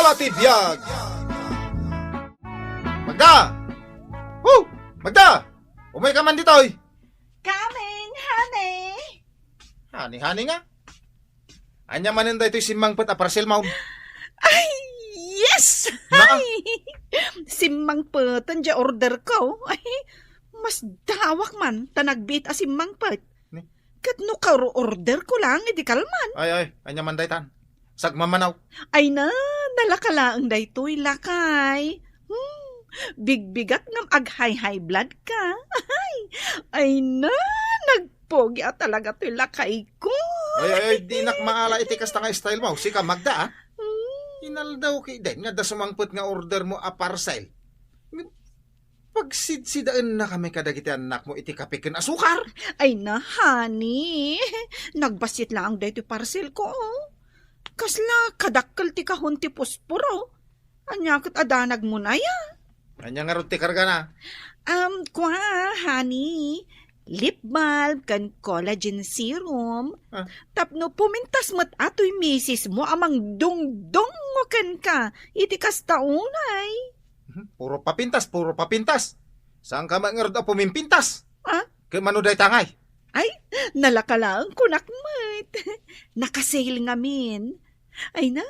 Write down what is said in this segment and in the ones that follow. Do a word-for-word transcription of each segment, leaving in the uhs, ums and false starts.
Pati biag. Magda! Woo! Magda! Umay ka man ditoy! Coming, honey! Honey, honey nga. Ania manen daytoy simmangpet a parcel, maun? Ay, yes! Na? Ay! Simmangpeten diay order ko. Ay, mas dawak man ta nagbiit a simmangpet. Ni? Ket no karo order ko lang, idi kalman. Ay, ay, ania man daytan? Sagmamanaw. Ay na, nalaka laeng daytoy, lakay. Hmm, bigbigak ngem ag-high-high blood ka. Ay, ay na, nagpogi a talaga toy lakay ko. Ay, ay, ay, dinak maala iti kasta nga style mo. Sika, Magda, ah. Hmm. Inaldaw ki den nga adda sumangpet nga order mo a parcel. Pagsidsidaennakami kadagiti annakmo iti kape ken asukar. Ay na, honey. Nagbassit laeng daytoy parcel ko, oh. Kasla kadakkel ti kahon ti posporo. Ania ket a danagmon aya? Ania ngarud ti kargana? Um, kua, honey. Lip balm ken collagen serum. Ah. Tapno pumintas met a toy misismo a mangdungdungngo kenka iti kasta unay. Mhm. Puro papintas, puro papintas. Saanka met ngarud a pumimpintas? Ah? Ket mano dayta ngay? Ay, nalaka laeng kunak met. Naka-sale ngamin. Ay na,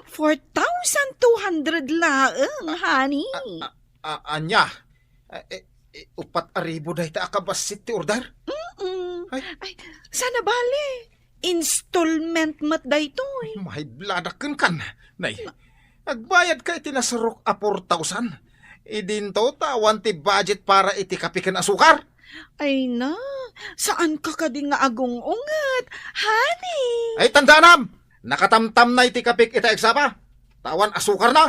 four thousand two hundred laeng, honey. A, a, a, ania? A, e, e, upat a ribu dayta a kabassit ti order? Mm-mm. Ay. Ay, sana bale. Installment met daytoy. Maibladak kenkan. Nay, agbayadka iti nasurok a four thousand. Idinto ta awan ti budget para iti kape ken asukar. Ay na, saanka kadi nga agung-unget, honey? Ay, tandaanam! Nakatamtamnay ti kapek ita eksapa. Ta awan asukarna.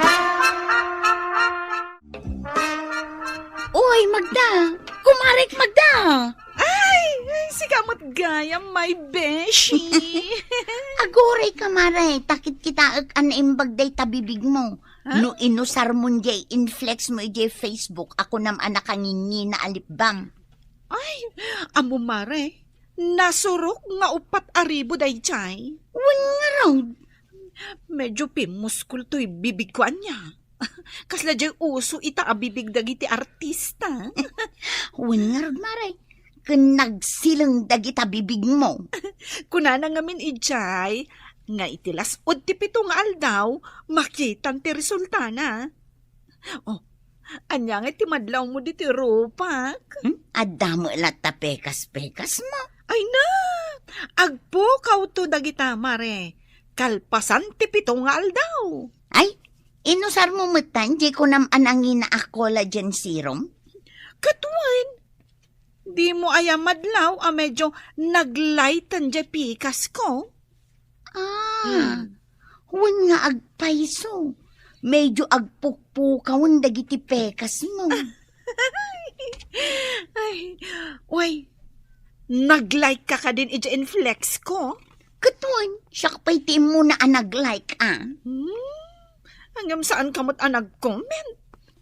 Uy, Magda! Kumarek, Magda! Ay, ay, sika met gayam, my beshi. Aguray ka, mare, ta kitkitaek a naimbag dayta bibigmo. Ha? No inusarmon diay inflex mo idiay Facebook a kunam a nakangingina a lip balm. Ay, ammo, mare, nasurok nga upat a ribu daydiay. Wen ngarud. Medyo pimuskol toy bibigko ania. Kasla diay uso ita a bibig dagiti artista. Wen ngarud, mare, ken nagsileng dagita bibigmo. Kunana ngamin idiay nga iti las-ud ti pito nga aldaw, makitan ti resultana. Oh, ania ngay ti madlawmo ditoy rupak? Hmm? Adda met latta pekas-pekasmo. Ay na! Agpukawto dagita, mare. Kalpasan ti pito nga aldaw. Ay, inusarmo metten diay kunam a nangina a collagen serum? Ket wen, dimo aya madlaw a medyo naglighten diay pekasko? Ah, hmm. Wen nga agpayso. Medyo agpukpukawen dagiti pekasmo. Ay, uy, nag-like ka kadin idiay inflex ko? Ket wen, siak pay ti immuna a nag-like, ah. Hmm, ngem saanka met a nag-comment?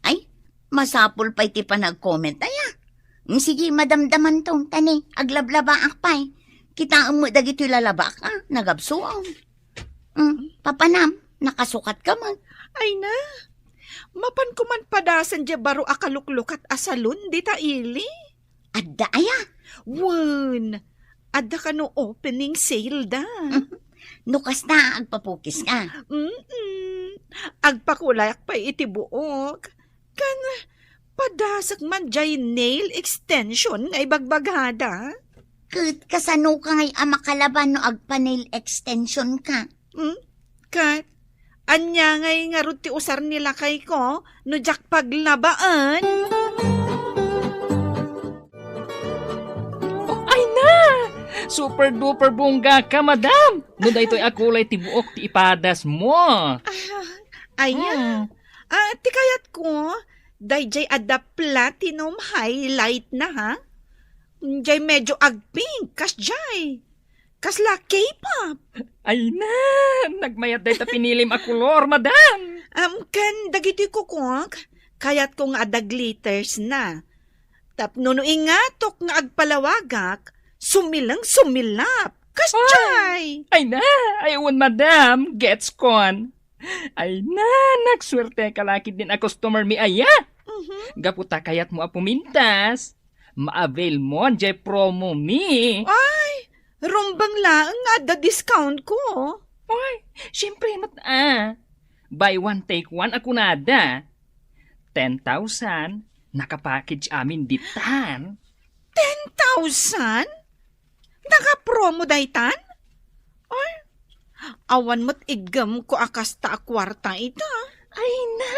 Ay, masapul pay ti panag-comment, aya. Mm, sige, madamdamanto, ta ni, aglablabaak pay. Kitaem met dagitoy lalabaak, ah, nagabsuon. Mm, papanam, nakasukat ka man. Ay na, mapan ko man padasen diay baro a kaluklukat a salon dita ili. Adda aya? Wen, adda kano opening sale da. No kasta, agpapukis ka. Mm-mm. Agpakulayak pay iti buok. Kan, padasek man diay nail extension nga ibagbagada. Ket kasano ka ngay a makalaban no agpa-nail extension ka? Hmm? Ket, ania ngay ngarud ti usar ni lakay ko no diak paglabaen? Ay na! Super duper bongga ka, madam! No daytoy a kulay ti buok ti ipadasmo. Ah, aya. Hmm. Ah, ti kayatko, daydiay adda platinum highlight na, ha? Diay medyo agpink, kasdiay. Kasla K-pop. Ay na, nagmayat dayta pinilim a kolor, madam. Am, ken dagiti kukok, kayatko nga adda glitters na. Tapno no ingatok nga agpalawagak, sumileng sumilap. Kasdiay. Ay na, ay wen, madam, gets kon. Ay na, nagsuerte ka la ketdin a customer mi aya. Mhm. Gapu ta kayatmo a pumintas, ma-avail mo jay promo mi. Ay, rumbeng laeng nga adda discount ko. Ay, siyempre met a. Buy one, take one a kunada. Ten thousand, nakapackage amin ditan. Ten thousand? Naka-promo daytan? Ay, awan met iggemko a kasta a kuarta ita. Ay na,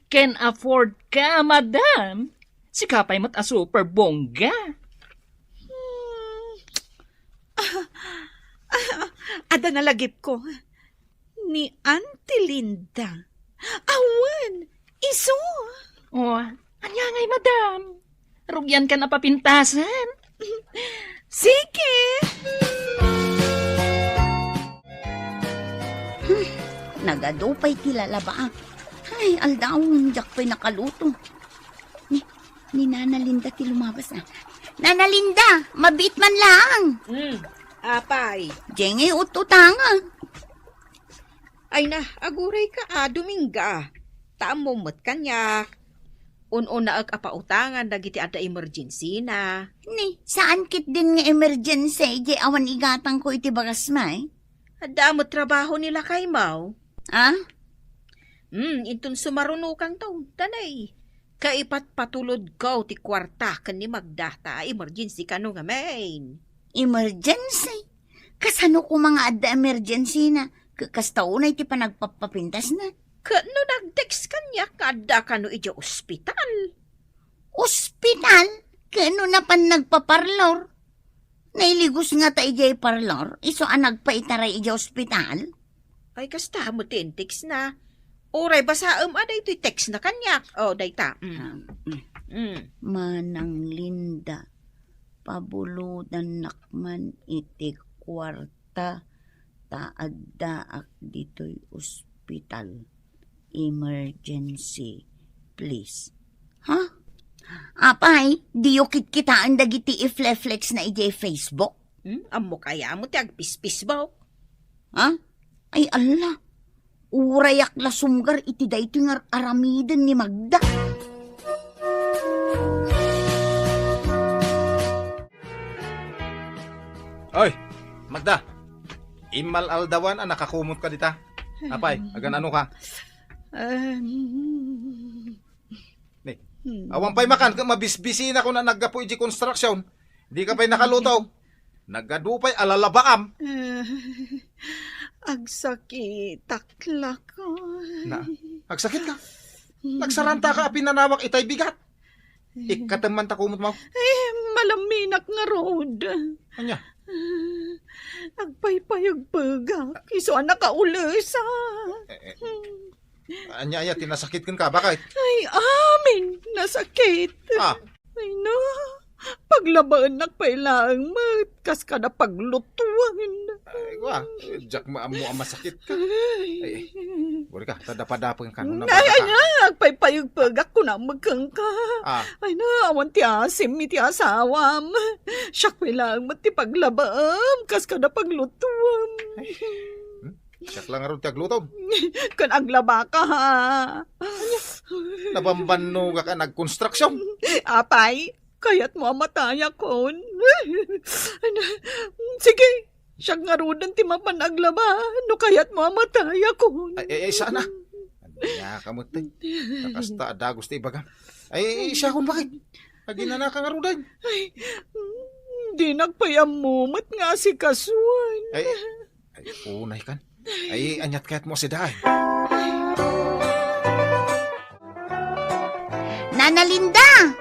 can afford ka, madam. Sika pay met a super bongga. Hmm. Adda nalagipko. Ni Auntie Linda. Awan, isu. Oh, ania ngay, madam? Rugian ka na papintasan? Sige. Hmm, nagadu pay ti lalabaak. Ay, aldaw, diak pay nakaluto. Ni, ni Nana Linda ti lumabas, ah. Nana Linda, mabiit man laang. Hmm, apay. Diay ngay ut-utanga. Ay na, aguray ka, a, Dominga. Ta ammom met kaniak. Un-unaek a pautangan dagiti adda emergency na. Ni, saan ketdin nga emergency, diay awan igatangko iti bagasmo, eh? Adda met trabaho ni lakaymo. Ah? Hmm, inton sumarunokanto, danay. Kaipatpatulodko ti kuarta ken ni Magda ta emergency kano ngamin. Emergency? Kasano koma nga adda emergency na? Ka-, kasta unay ti panagpapapintas na. Ket no nag-text kaniak nga adda kano idiay ospital. Ospital? Ket no napan nagpaparlor? Nailigos ngata idiay parlor, isu a nagpaitaray idiay ospital? Ay, kasta met ti text na. Uray basaem a daytoy text na kaniak. Oh, dayta. Mm. Ah, mm. Mm. Manang Linda, pabulodannak man iti kuarta ta addaak ditoy ospital. Emergency, please. Ha? Apay, diyo kitkitaen dagiti ifleflex na idiay Facebook? Hmm? Ammok aya mo ti agpispisbok? Ha? Ay, Allah. Urayak la sumgar iti daytoy nga aramiden ni Magda. Oy, Magda. Immal-aldawan a nakakumot ka dita. Apay, agan-ano ka? Um, Ni, hmm. Awan pay makan ket mabisbisina kuna naggapu iti construction. Di ka pay nakaluto. Nagadu pay a lalabaam. Eh, agsakitak lakay. Na, agsakit ka? Nagsaranta ka a pinanawak itay bigat. Ikkatem man ta kumot mo. Eh, malaminak ngarud. Ania? Agpaypayagpegak. Isu a nakaulesa. Eh, eh. Ania, aya ti nasakit kenka, bakit? Ay, amin, nasakit. Ah. Ay, na. Paglabaennak pay laeng met, kas kada paglutuan. Ay, wa, diak maammo a masakit ka. Ay. Ay, buri ka, tadapadapen ka, no. Ay, nabasa ka. Ay, na, agpaypayagpegak, kunam kenka. Ah. Ay, na, awan ti asim, iti asawam. Siak pay laeng met ti paglabaem, kas kada paglutuam. Ay. Hmm? Siak la ngarud ti aglutom. Ken aglabaka, ha? Nabambannogak a nagkonstruksyon. Apay, kayatmo a matayakon? Sige, siak ngaruden ti mapan aglaba no kayatmo a matayakon. Ay, ay, ay, sana. Ania ka met, eh. Kakasta a dagus ti ibagam. Ay, siakon, bakit? Aginana ka ngaruden. Ay, mm, dinak pay ammo met nga asikasuan. Ay, ay, unay kan. Ay, aniat kayat mo sidaen? Nana Linda!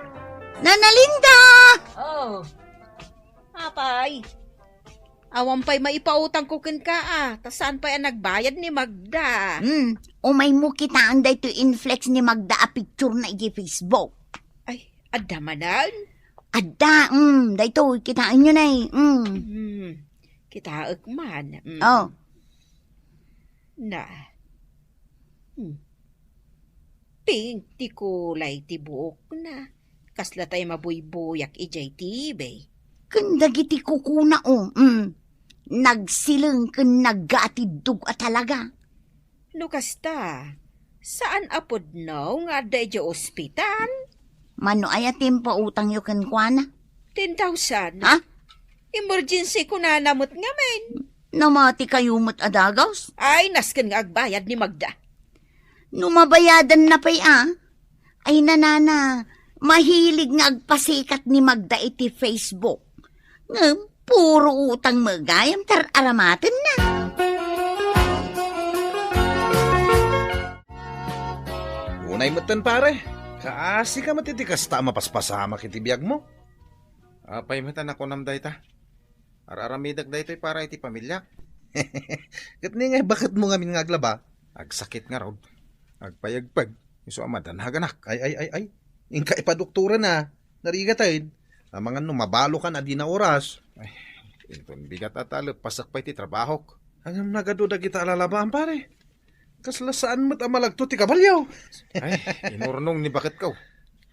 Nana Linda! Oh. Apay. Awan pay maipautangko kenka, a, ta saan pay a nagbayad ni Magda. Hmm, umaymo kitaen daytoy inflex ni Magda a picture na iti Facebook. Ay, adda manen? Adda, mm, daytoy, kitaenyo nay, mm. Hmm, kitaek man. Mm. Oh. Na. Hmm. Pink ti kulay ti buokna. Kasla tay mabuybuyak idiay T V. Ken dagiti kukuna, o, mm, nagsileng ken naggaatiddog a talaga. No kasta, saan a pudno nga adda idiay ospital? Mano aya ti impautangyo kenkuana? Ten thousand. Ha? Emergency kunana met ngamin. Namati kayo met a dagus? Ay, nasken nga agbayad ni Magda. No mabayadan na pay a. Ay, nanana, mahilig nga agpasikat ni Magda iti Facebook. Ngem, puro utang met gayam ti ar-aramatenna. Unay metten, pare. Kaasi ka met iti kasta a mapaspasamak iti biagmo. Apay met a nakunam dayta? Ar-aramidek daytoy para iti pamiliak. Ket ni nga baketmo ngamin nga aglaba? Agsakit ngarud. Agpayagpag. Isu a madanaganak. Ay, ay, ay, ay. Inka ipadoktoran a. Narigaten. Amangan no mabalokan a dina oras. Ay, inton bigat a ta, leppasak pay ti trabahok. Ngem nagadu dagita a lalabaan, pare. Kasla saan met a malagto ti kabalio. Ay, inurnong ni baketko.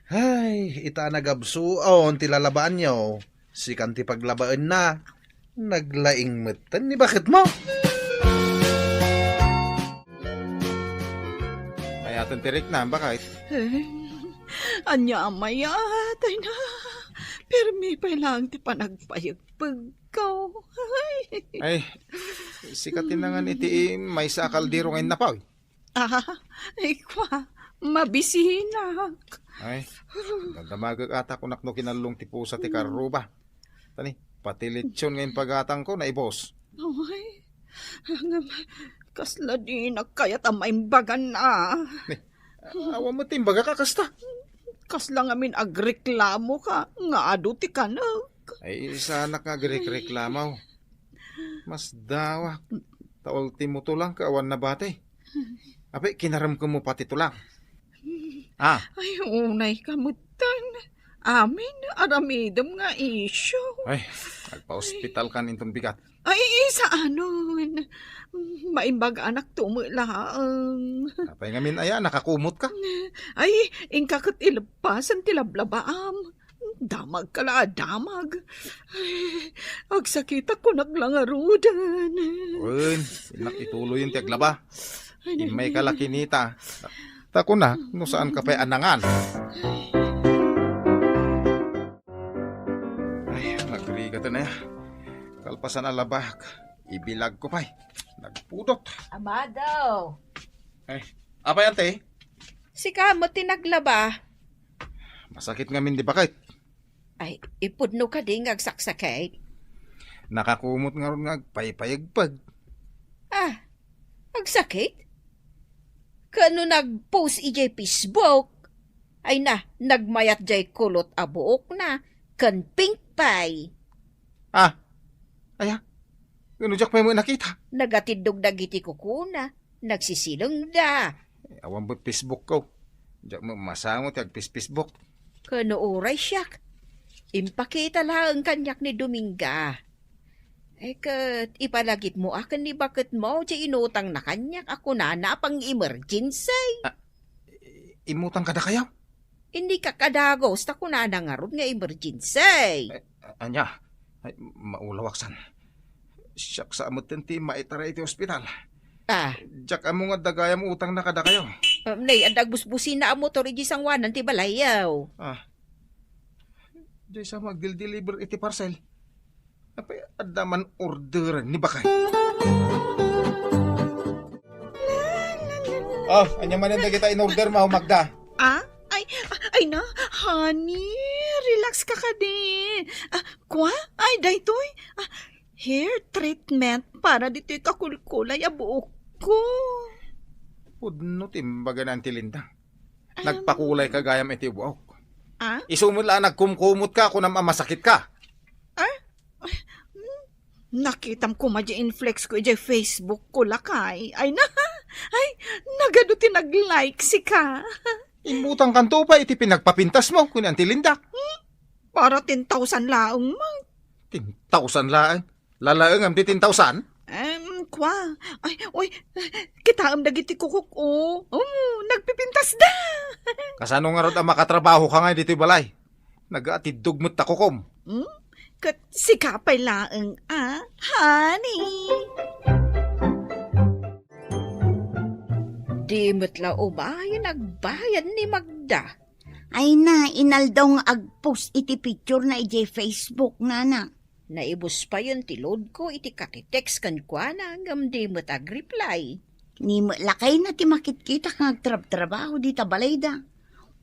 Ay, ita a nagabsuon ti lalabaanyo. Sikan ti paglabaenna. Naglaing metten ni baketmo. Ayaten ti riknam, baket. Eh, ania a mayat, ay na. Permi pay lang ti panagpayagpag. Ikaw, ay. Ay, sika ti nangan iti maysa a kaldero nga innapaw. Ah, ikwa, mabisinak. Ay, dadamagek a ta kunak no kinallong ti pusa ti karruba. Tani, pati lechon nga impagatangko, naibos. Ay, ngem, kasla dinak kayat a maimbagan a. Ni, awan met ti imbagak a kasta. Kasla ngamin agreklamoka nga adu ti kanek. Ay, saanak nga agrekreklamo. Masdawak. Ta ultimo tulang ket awan nabati. Apay, kinaremkemmo pati tulang. Ah. Ay, unayka metten. Amin, aramidem nga isyu. Ay, agpa-ospital kan inton bigat. Ay, saanon. Maimbag anak tumo laeng. Apay ngamin aya, nakakumotka? Ay, inka ket ileppasen ti lablabaam. Damagka la a damag. Ay, agsakitak kunak la ngaruden. Wen, innak ituloyen ti aglaba. Ay, immayka la kinita. Ta kunak, no saanka pay a nangan. Ay, nagrigaten aya. Kalpasan a labak, ibilagko pay. Nagpudot. Amado. Ay, apay, ante? Sika met ti naglaba. Masakit ngamin di baket. Ay, ipudno kadi nga agsaksakit? Nakakumot ngarud nga agpaypayagpag. Ah, agsakit? Kano nag-post idiay Facebook? Ay na, nagmayat jay kulot a buokna, ken pink pay. Ah, aya? Ngano diak pay met nakita? Nagatiddog dagiti kukuna, nagsisilengda. Eh, awan met Facebook ko. Diak met masango ti agpis-Facebook. Kano uray siak. Impakita laeng kaniak ni Dominga. Eh, ket ipalagipmo a ken ni baketmo ti inutangna kaniak a kunana a pang-emergency. Ah, i-, immutang kadakayo? Innikak a dagus ta kunana ngarud nga emergency. Eh, ania? Ay, maulawak san. Siak sa metten ti maitaray iti ospital. Ah. Diak ammo nga adda gayam utangna kadakayo. Um, nay, adda agbusbusina a motor idiay sangoanan ti balayyo. Ah. Diay sa magdildeliver iti parcel. Apay, adda man order ni bakay. Oh, ania manen dagita in order mo, Magda? Ah? Ay, ay na, honey, relax ka kadi. Ah, kua? Ay, daytoy. Ah, hair treatment para ditoy kakulkulay a buok ko. Pudno ti imbaga ni Auntie Linda. Nagpakulay ka gayam iti buok. Ah? Isu met la a nagkumkumot ka, kunam a masakit ka. Ah? Hmm? Nakitam koma di inflex ko idiay Facebook ko, lakay. Ay na, ay, nagadu ti nag-like sika. Immutang kanto pa iti pinagpapintas mo, kun Auntie Linda. Hmm? Para ten thousand laeng man. Ten thousand laeng? Lalaengam ti ten thousand? Em, kua. Ay, oy, kitaem dagiti kukok, o. O, nagpipintas da. Kasano ngarud a makatrabaho ka nga ditoy balay? Nagaatiddog met ta kukom. Hmm? Ket sika pay laeng, a, honey. Di met la umayen agbayad ni Magda. Ay na, inaldaw nga agpost iti picture na idiay Facebook, nana. Naibus payen ti load ko iti kakitext kenkuana ngem di met agreply. Ni met lakayna ti makitkitak nga agtrabtrabaho dita balayda.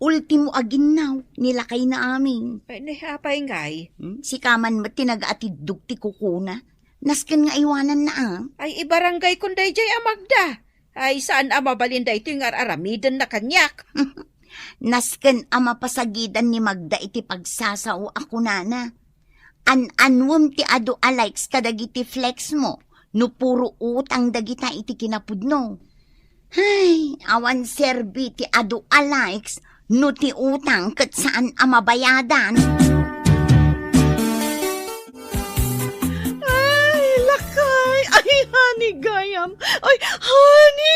Ultimo a ginnaw ni lakayna amin. Ay, ni apay ngay? Hmm? Sika man met ti nagaatiddog ti kukuna. Nasken nga iwananna, a. Ay, ibarangaykon daydiay a Magda. Ay, saan a mabalin daytoy nga ar-aramidenna kaniak. Nasken a mapasagidan ni Magda iti pagsasao a kunana. An-anuem ti adu a likes kadagiti flex mo no puro utang dagita iti kinapudno. Hay, awan serbi ti adu a likes no ti utang ket saan a mabayadan. Ay, lakay! Ay, honey, gayam! Ay, honey!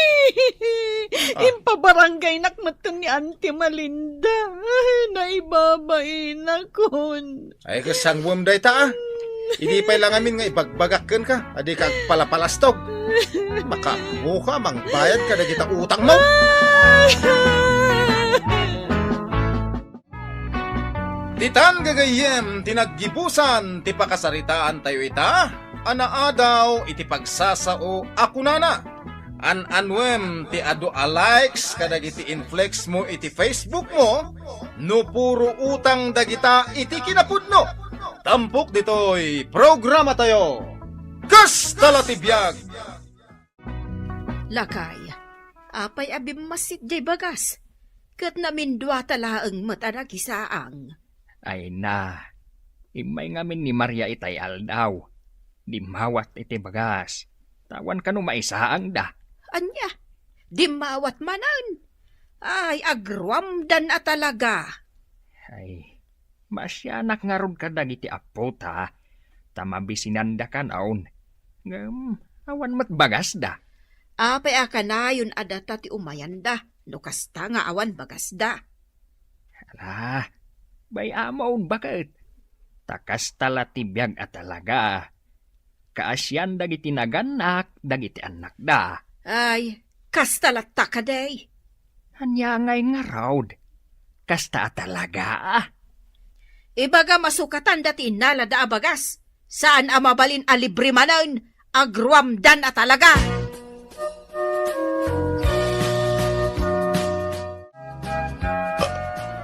Ah. Impabarangaynak metten ni Auntie Malinda. Ay, naibabainakon. Ay, kasanguem dayta, a. Idi pay la ngamin nga ibagbagak kenka, a dika agpalapalastog. Makaammoka, mangbayad ka dagita utangmo. Ay! Ditan gagayyem ti naggibusan ti pakasaritaantayo ita a naadaw iti pagsasao a kunana, an-anuem ti adu a likes kadagiti inflex mo iti Facebook mo no puro utang dagita iti kinapudno. Tampok ditoy programatayo, Kasta la ti Biag! Lakay, apay a bimmassit jay bagas? Ket naminduata laeng met a nakisaang. Ay na, immay ngamin ni Maria itay aldaw. Dimmawat iti bagas. Ta awan kano maisaangda. Ania? Dimmawat manen? Ay, agruamdan a talaga. Ay, maasianak ngarud kadagiti appota, ta mabisinanda kanayon. Ngem, awan met bagasda. Apay a kanayon a data ti umayanda, no kasta nga awan bagasda? Ala, bay-amon baket. Ta kasta la ti biag a talaga. Kaasian dagiti nagannak dagiti annakda. Ay, kasta latta kadi. Ania ngay ngarud? Kasta a talaga? Ibagam a sukatanda ti innalada a bagas. Saan a mabalin a libre manen, agruamdan a talaga.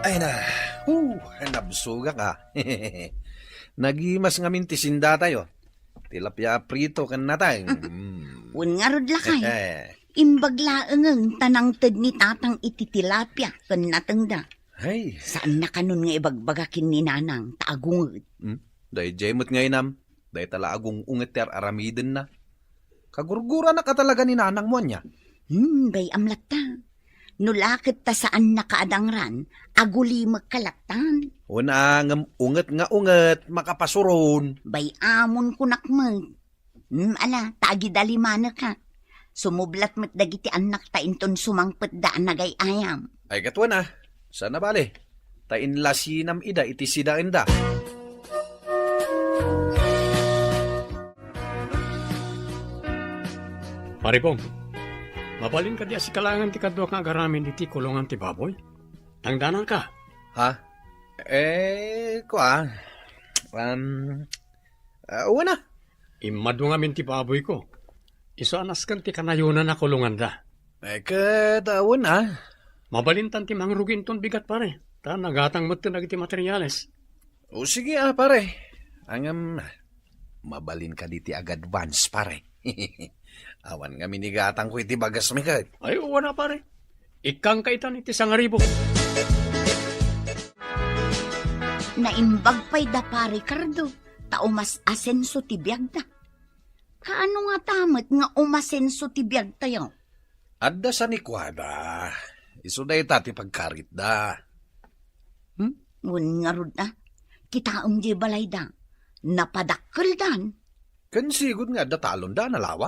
Ay na, hu, nabsogak, a. Nagimas ngamin ti sindatayo. Tilapia prito ken nateng. Mm. Wen ngarud lakay. Eh. Imbag laengen ta nangted ni Tatang iti tilapia ken natengda. Hay. Saanna kanon nga ibagbaga ken ni Nanang ta agunget. Hmm? Daydiay met nga inam. Dayta la agung-unget ti ar-aramidenna. Kagurguranak a talaga ni Nanang mo ania? Hmm, bay-am latta. No la ket ta saanna kaadangran, agulimekka lattan. Wen a, ngem unget nga unget, makapasuron. Bay-amon kunak met. Hmm, ala, ta agidalimanekka. Sumublat met dagiti annakta inton sumangpetda a nagay-ayam. Ay, ket wen a, saan a bale. Ta inlasinam ida iti sidaenda. Pare Bong, mabalin kadi a sika laengen ti kaduak nga agaramin iti kulongan ti baboy? Tangdananka. Ha? Eh, kua, um, ah, wen a. Immadu ngamin ti baboyko. Isu a nasken ti kanayonana kulonganda. Eh, ket, ah, wen a. Mabalintan ti mangrugi inton bigat, pare. Ta nagatang metten dagiti materiales. O, sige, a, pare. Ngem, mabalin kadi ti ag-advance, pare. Awan ngamin igatangko iti bagasmi ket. Ay, wen a, pare. Ikkangka itan iti sangaribu. Naimbag pay da Pare Cardo, ta umas-asenso ti biagda. Kaano ngata met nga umasenso ti biagtayo? Adda sanikuada. Isu dayta ti pagkaritda. Hmm? Wen ngarud a. Kitaem diay balayda. Napadakkeldan. Ken sigud nga adda talonda a nalawa.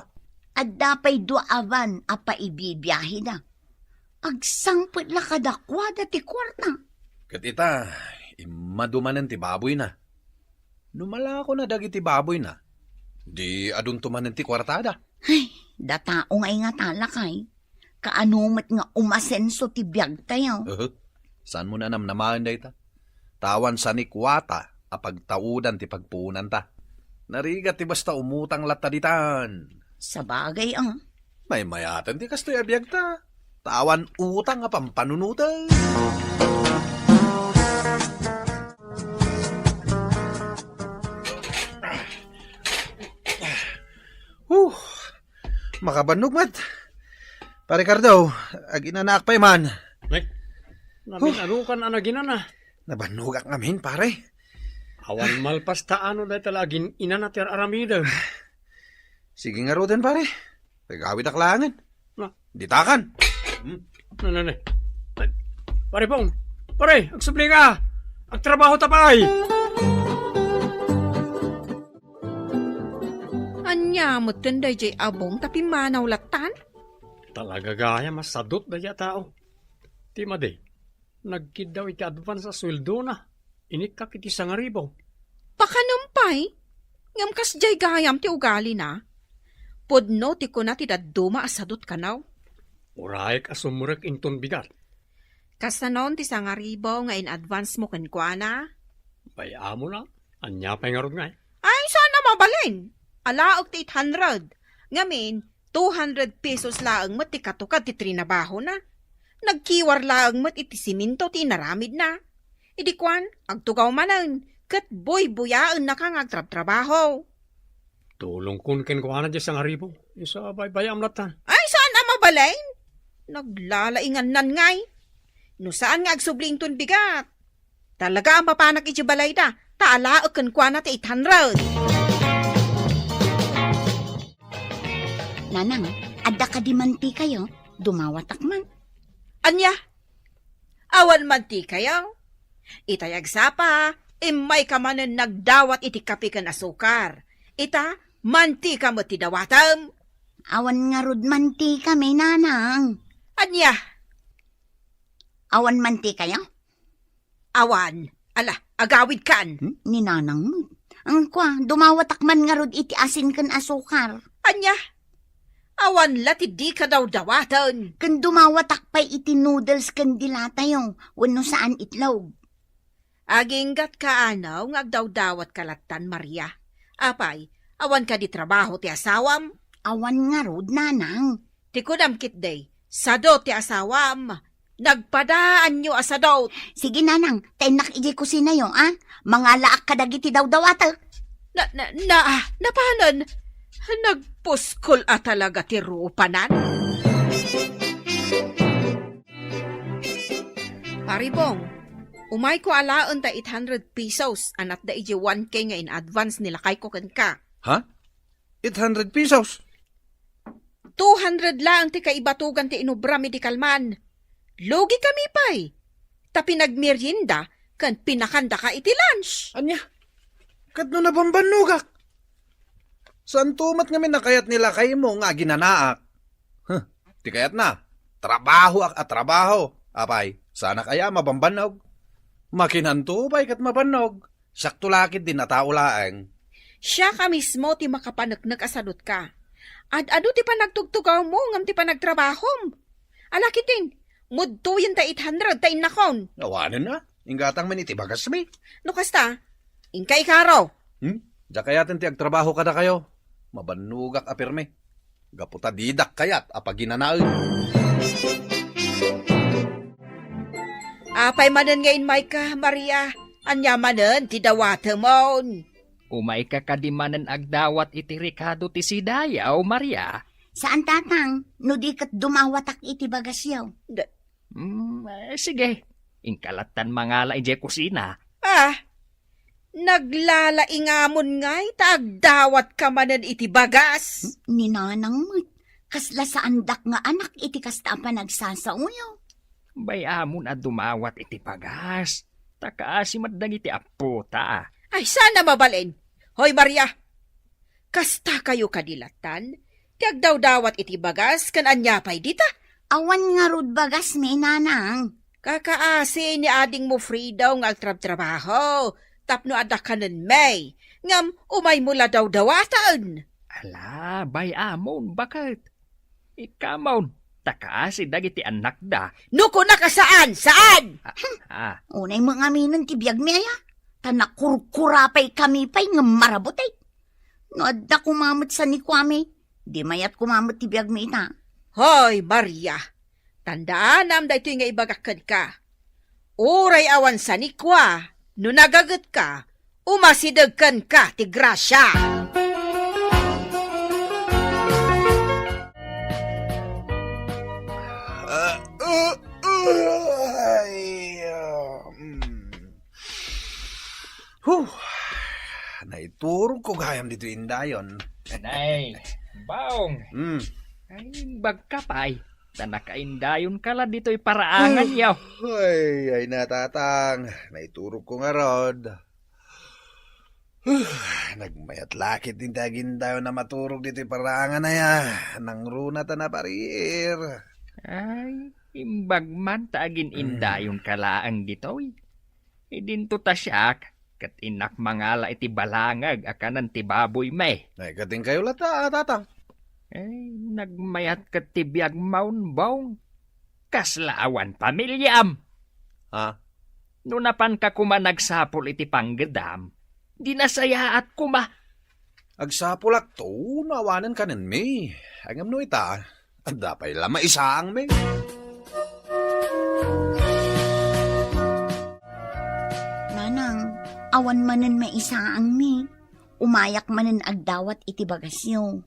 Adda pay dua a van a paibibiaheda. Agsangpet la kadakuada ti kuarta. Ket ita, immadu manen ti baboyna. No malakona dagiti baboyna, di adunto manen ti kuartada. Ay, datao nga ingatalakay. Kaano met nga umasenso ti biagtayo? Uhu. Saanmo a namnamaen dayta? Ta awan sanikuata a pagtaudan ti pagpuonanta. Narigat ti basta umutang latta ditan. Sabagay, ah. Maymayaten ti kastoy a biagta. Ta awan utang a pampanunoten. Huh, makabannog met. Pare Cardo, aginanaak pay man. Ay, namin-anukan a naginana. Nabannogak ngamin, pare. Awan malpas ta ano dayta la agin-inana ti ar-aramidem. Sige ngaruden, pare. Agawidak laengen. Na. Ditakan. Hmm. Na, na, na. Pare Pong, pare, agsubli ka. Agtrabaho ta pay. Ania met ken daydiay abong ta pimmanaw lattan? Talaga gayam a sadot daydiay a tao. Ti madi, nagkiddaw iti advance a sueldona. Inikkak iti sangaribu. Pakanem pay? Ngem kasdiay gayam ti ugalina. Pudno ti kuna ti dadduma a sadot kano. Urayek a sumrek inton bigat. Kasanon ti sangaribu nga in-advance mo kenkuana? Bay-amon a. Ania pay ngarud ngay? Ay, saan a mabalin? Alaek ti eight hundred. Ngamin, two hundred pesos laeng met ti katukad ti trinabahona. Nagkiwar laeng met iti siminto ti inaramidna. Idi kuan, agtugaw manen, ket buybuyaennaka nga agtrabtrabaho. Tulongkon kenkuana diay sangaribu. Isu a bay-am lattan. Ay, saan a mabalin? Naglalaingannan ngay. No saan nga agsubli inton bigat, talaga a mapanak iti balayda, ta alaek kenkuana ti eight hundred. Nanang, adda kadi mantikayo? Dumawatak man. Ania? Awan mantikayo? Itay agsapa, immayka manen nagdawat iti kape ken asukar. Ita, mantika met ti dawatem. Awan ngarud mantika, Nanang. Ania? Awan mantikayo? Awan. Ala, agawidkan. Hmm? Ni Nanang met. Angkua, dumawatak man ngarud iti asin ken asukar. Ania? Awan la ti dika dawdawaten. Ken dumawatak pay iti noodles ken dilatayo, wenno saan itlog. Aginggatka ano nga agdawdawatka lattan, Maria? Apay, awan kadi trabaho ti asawam? Awan ngarud, Nanang. Ti kunam ketdi, sadot ti asawam. Nagpadaanyo a sadot. Sige, Nanang, ta innak idiay kusinayo, a? Mangalaak kadagiti dawdawatek. Na, na, na, napanen? Nagpuskol a talaga ti rupanan. Pare Bong, umayko alaen ta eight hundred pesos a natda idiay one K nga in-advance ni lakayko kenka. Ha? Eight hundred pesos? Two hundred laeng ti kaibatugan ti inubram idi kalman. Lugi kami pay. Ta pinagmerienda ken pinakandaka iti lunch. Ania? Ket no nabambannogak? Saanto met ngamin a kayat ni lakaymo nga aginanaak? Huh, ti kayatna, trabahoak a trabaho. Apay, saanak aya a mabambannog? Makinanto pay ket mabannog. Siakto la ketdi a tao laeng. Siak a mismo ti makapaneknek a sadotka. Ad-adu ti panagtugtugawmo ngem ti panagtrabahom. Ala ketdin, mudtoyen ta eight hundred ta innakon. Awanen a, inggatang met iti bagasmi. No kasta, inka ikaro. Hmm? Diak kayaten ti agtrabaho kadakayo. Mabannogak a pirmi. Gapu ta didak kayat a paginanaen. Apay manen nga immayka, Maria? Ania manen ti dawatemon? Umayka kadi manen agdawat iti rekado ti sidayo, Maria? Saan, Tatang, no di ket dumawatak iti bagasyo. Da- Hmm, eh, sige. Inka lattan mangala idiay kusina. Ah, naglalaingamon ngay ta agdawatka manen iti bagas. Ni Nanang met, kasla saandak nga anak iti kasta a panagsasaoyo. Bay-amon a dumawat iti bagas. Ta kaasi met dagiti appota. Ay, saan a mabalin? Hoy, Maria! Kastakayo kadi lattan ti agdawdawat iti bagas ken ania pay dita? Awan ngarud bagasmi, Nanang. Kakaasi ni adingmo Fredo nga agtrabtrabaho tapno adda kanenmi, ngem umaymo la dawdawaten. Ala, bay-amon, baket. Ikkamon, ta kaasi dagiti annakda. No kunak a saan, saan! Ah, ah. Unay mo ngaminen ti biagmi aya, ta nakurkurapaykami pay ngem marabut, eh. No adda koma met sanikuami, di mayat koma met ti biagmi ita. Hoy, Maria, tandaanam daytoy nga ibagak kenka. Uray awan sanikua, no nagagetka, umasideg kenka ti grasia. Ah, uh, uh, ay, ah, mm. Huh. Naiturogko gayam ditoy indayon. Nay, Baong. Hmm. Ay, bagka pay. Ta nakaindayonka la ditoy paraangan, yaw. Ay, ay, natatang. Naiturogko ngarud. Huh, nagmayat lakit din ti agindayon a maturog ditoy paraangan aya. Nangruna ta napariir. Ay, imbag man ta agin-indayonka laeng ditoy. Idinto ta siak, ket innak mangala iti balangag a kanen ti baboymi. Ay, katingkayo latta, tatang. Ay, nagmayat ket ti biagmon, Baong. Kasla awan pamiliam. Ha? No napanka koma nagsapul iti panggedam, di nasayaat koma. Agsapulakto no awanen kanenmi. Ngem no ita, adda pay la maisaangmi. Nanang, awan manen maisaangmi. Umayak manen agdawat iti bagasyo.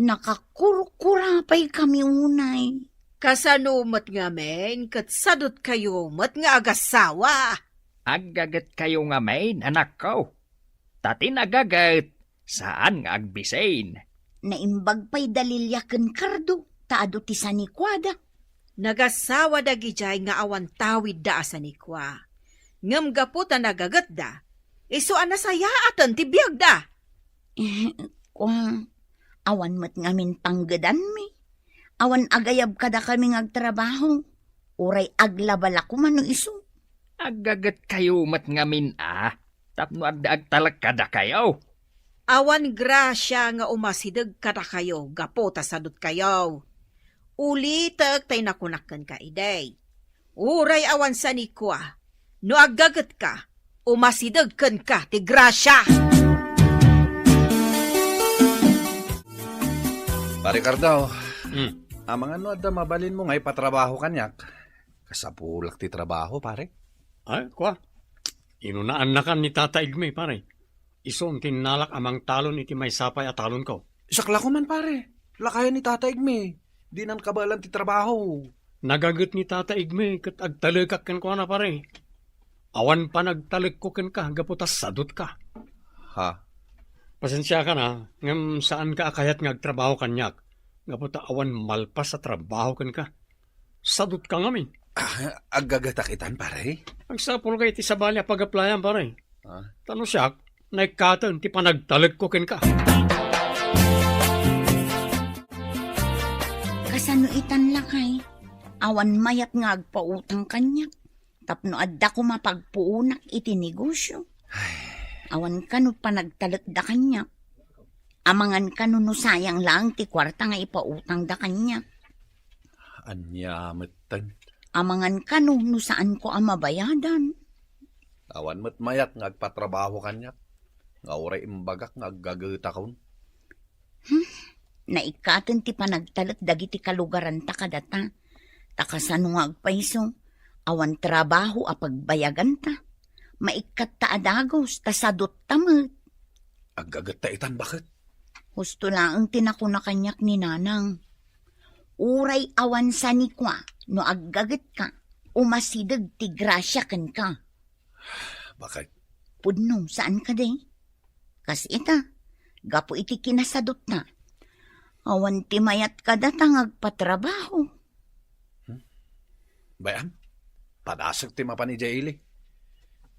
Nakakurkura pay kami unay. Kasano met ngamin ket sadutkayo met nga agassawa? Aggagetkayo ngamin, anakko. Ta ti nagaget, saan nga agbisin. Naimbag pay da Lilia ken Cardo, ta adu ti sanikuada. Nagassawa dagidiay nga awan tawidda a sanikua. Ngem gapu ta nagagetda, isu a nasayaaten ti biagda. Eh, kua, awan met ngamin panggedanmi. Awan agayab kadakami nga agtrabaho. Uray aglaba la koma no isu. Aggagetkayo met ngamin a, tapno adda agtalek kadakayo. Awan grasia nga umasideg kadakayo gapu ta sadutkayo. Ulitek tay nakunak kenka idi. Uray awan sanikua, no aggagetka, umasideg kenka ti grasia. Pare Cardao, Hmm. amangan no adda mabalinmo nga ipatrabaho kaniak? Kasapulak ti trabaho, pare. Ay, kua. Inunaannakan ni Tata Igme, pare. Isu ti innalak a mangtalon iti maysa pay a talonko. Isak la koma, pare. Lakayan ni Tata Igme. Dinan kabaelan ti trabaho. Nagaget ni Tata Igme ket agtalekak kenkuana, pare. Awan panagtalekko kenka gapu ta sadutka. Ha? Pasensiakan a, ngem saanka a kayat nga agtrabaho kaniak gapu ta awan malpas a trabaho kenka. Sadutka ngamin. Ah, aggagetak itan, pare? Agsapulka iti sabali a pag-applyan, pare. Ah? Ta no siak, naikkaten ti panagtalekko kenka. Kasano itan, lakay? Awan mayat nga agpautang kaniak tapno adda koma pagpuonak iti negosio. Ay. Awan kano panagtalekda kaniak. Amangan kano no sayang laeng ti kuarta nga ipautangda kaniak. Ania metten? Amangan kano no saanko a mabayadan. Awan met mayat nga agpatrabaho kaniak, nga uray imbagak nga aggagetakon. Hmm, naikkaten ti panagtalek dagiti kalugaranta kadata. Ta kasano nga agpayso, awan trabaho a pagbayaganta. Maikkatta a dagus, ta sadutta met. Aggagetta itan, baket? Husto laeng ti nakuna kaniak ni Nanang. Uray awan sanikua, no aggagetka, umasideg ti grasia kenka. Baket? Pudno, saan kadi? Kas ita, gapu iti kinasadutta, awan ti mayat kadata nga agpatrabaho. Hmm? Bay-am, padasek ti mapan idiay ili.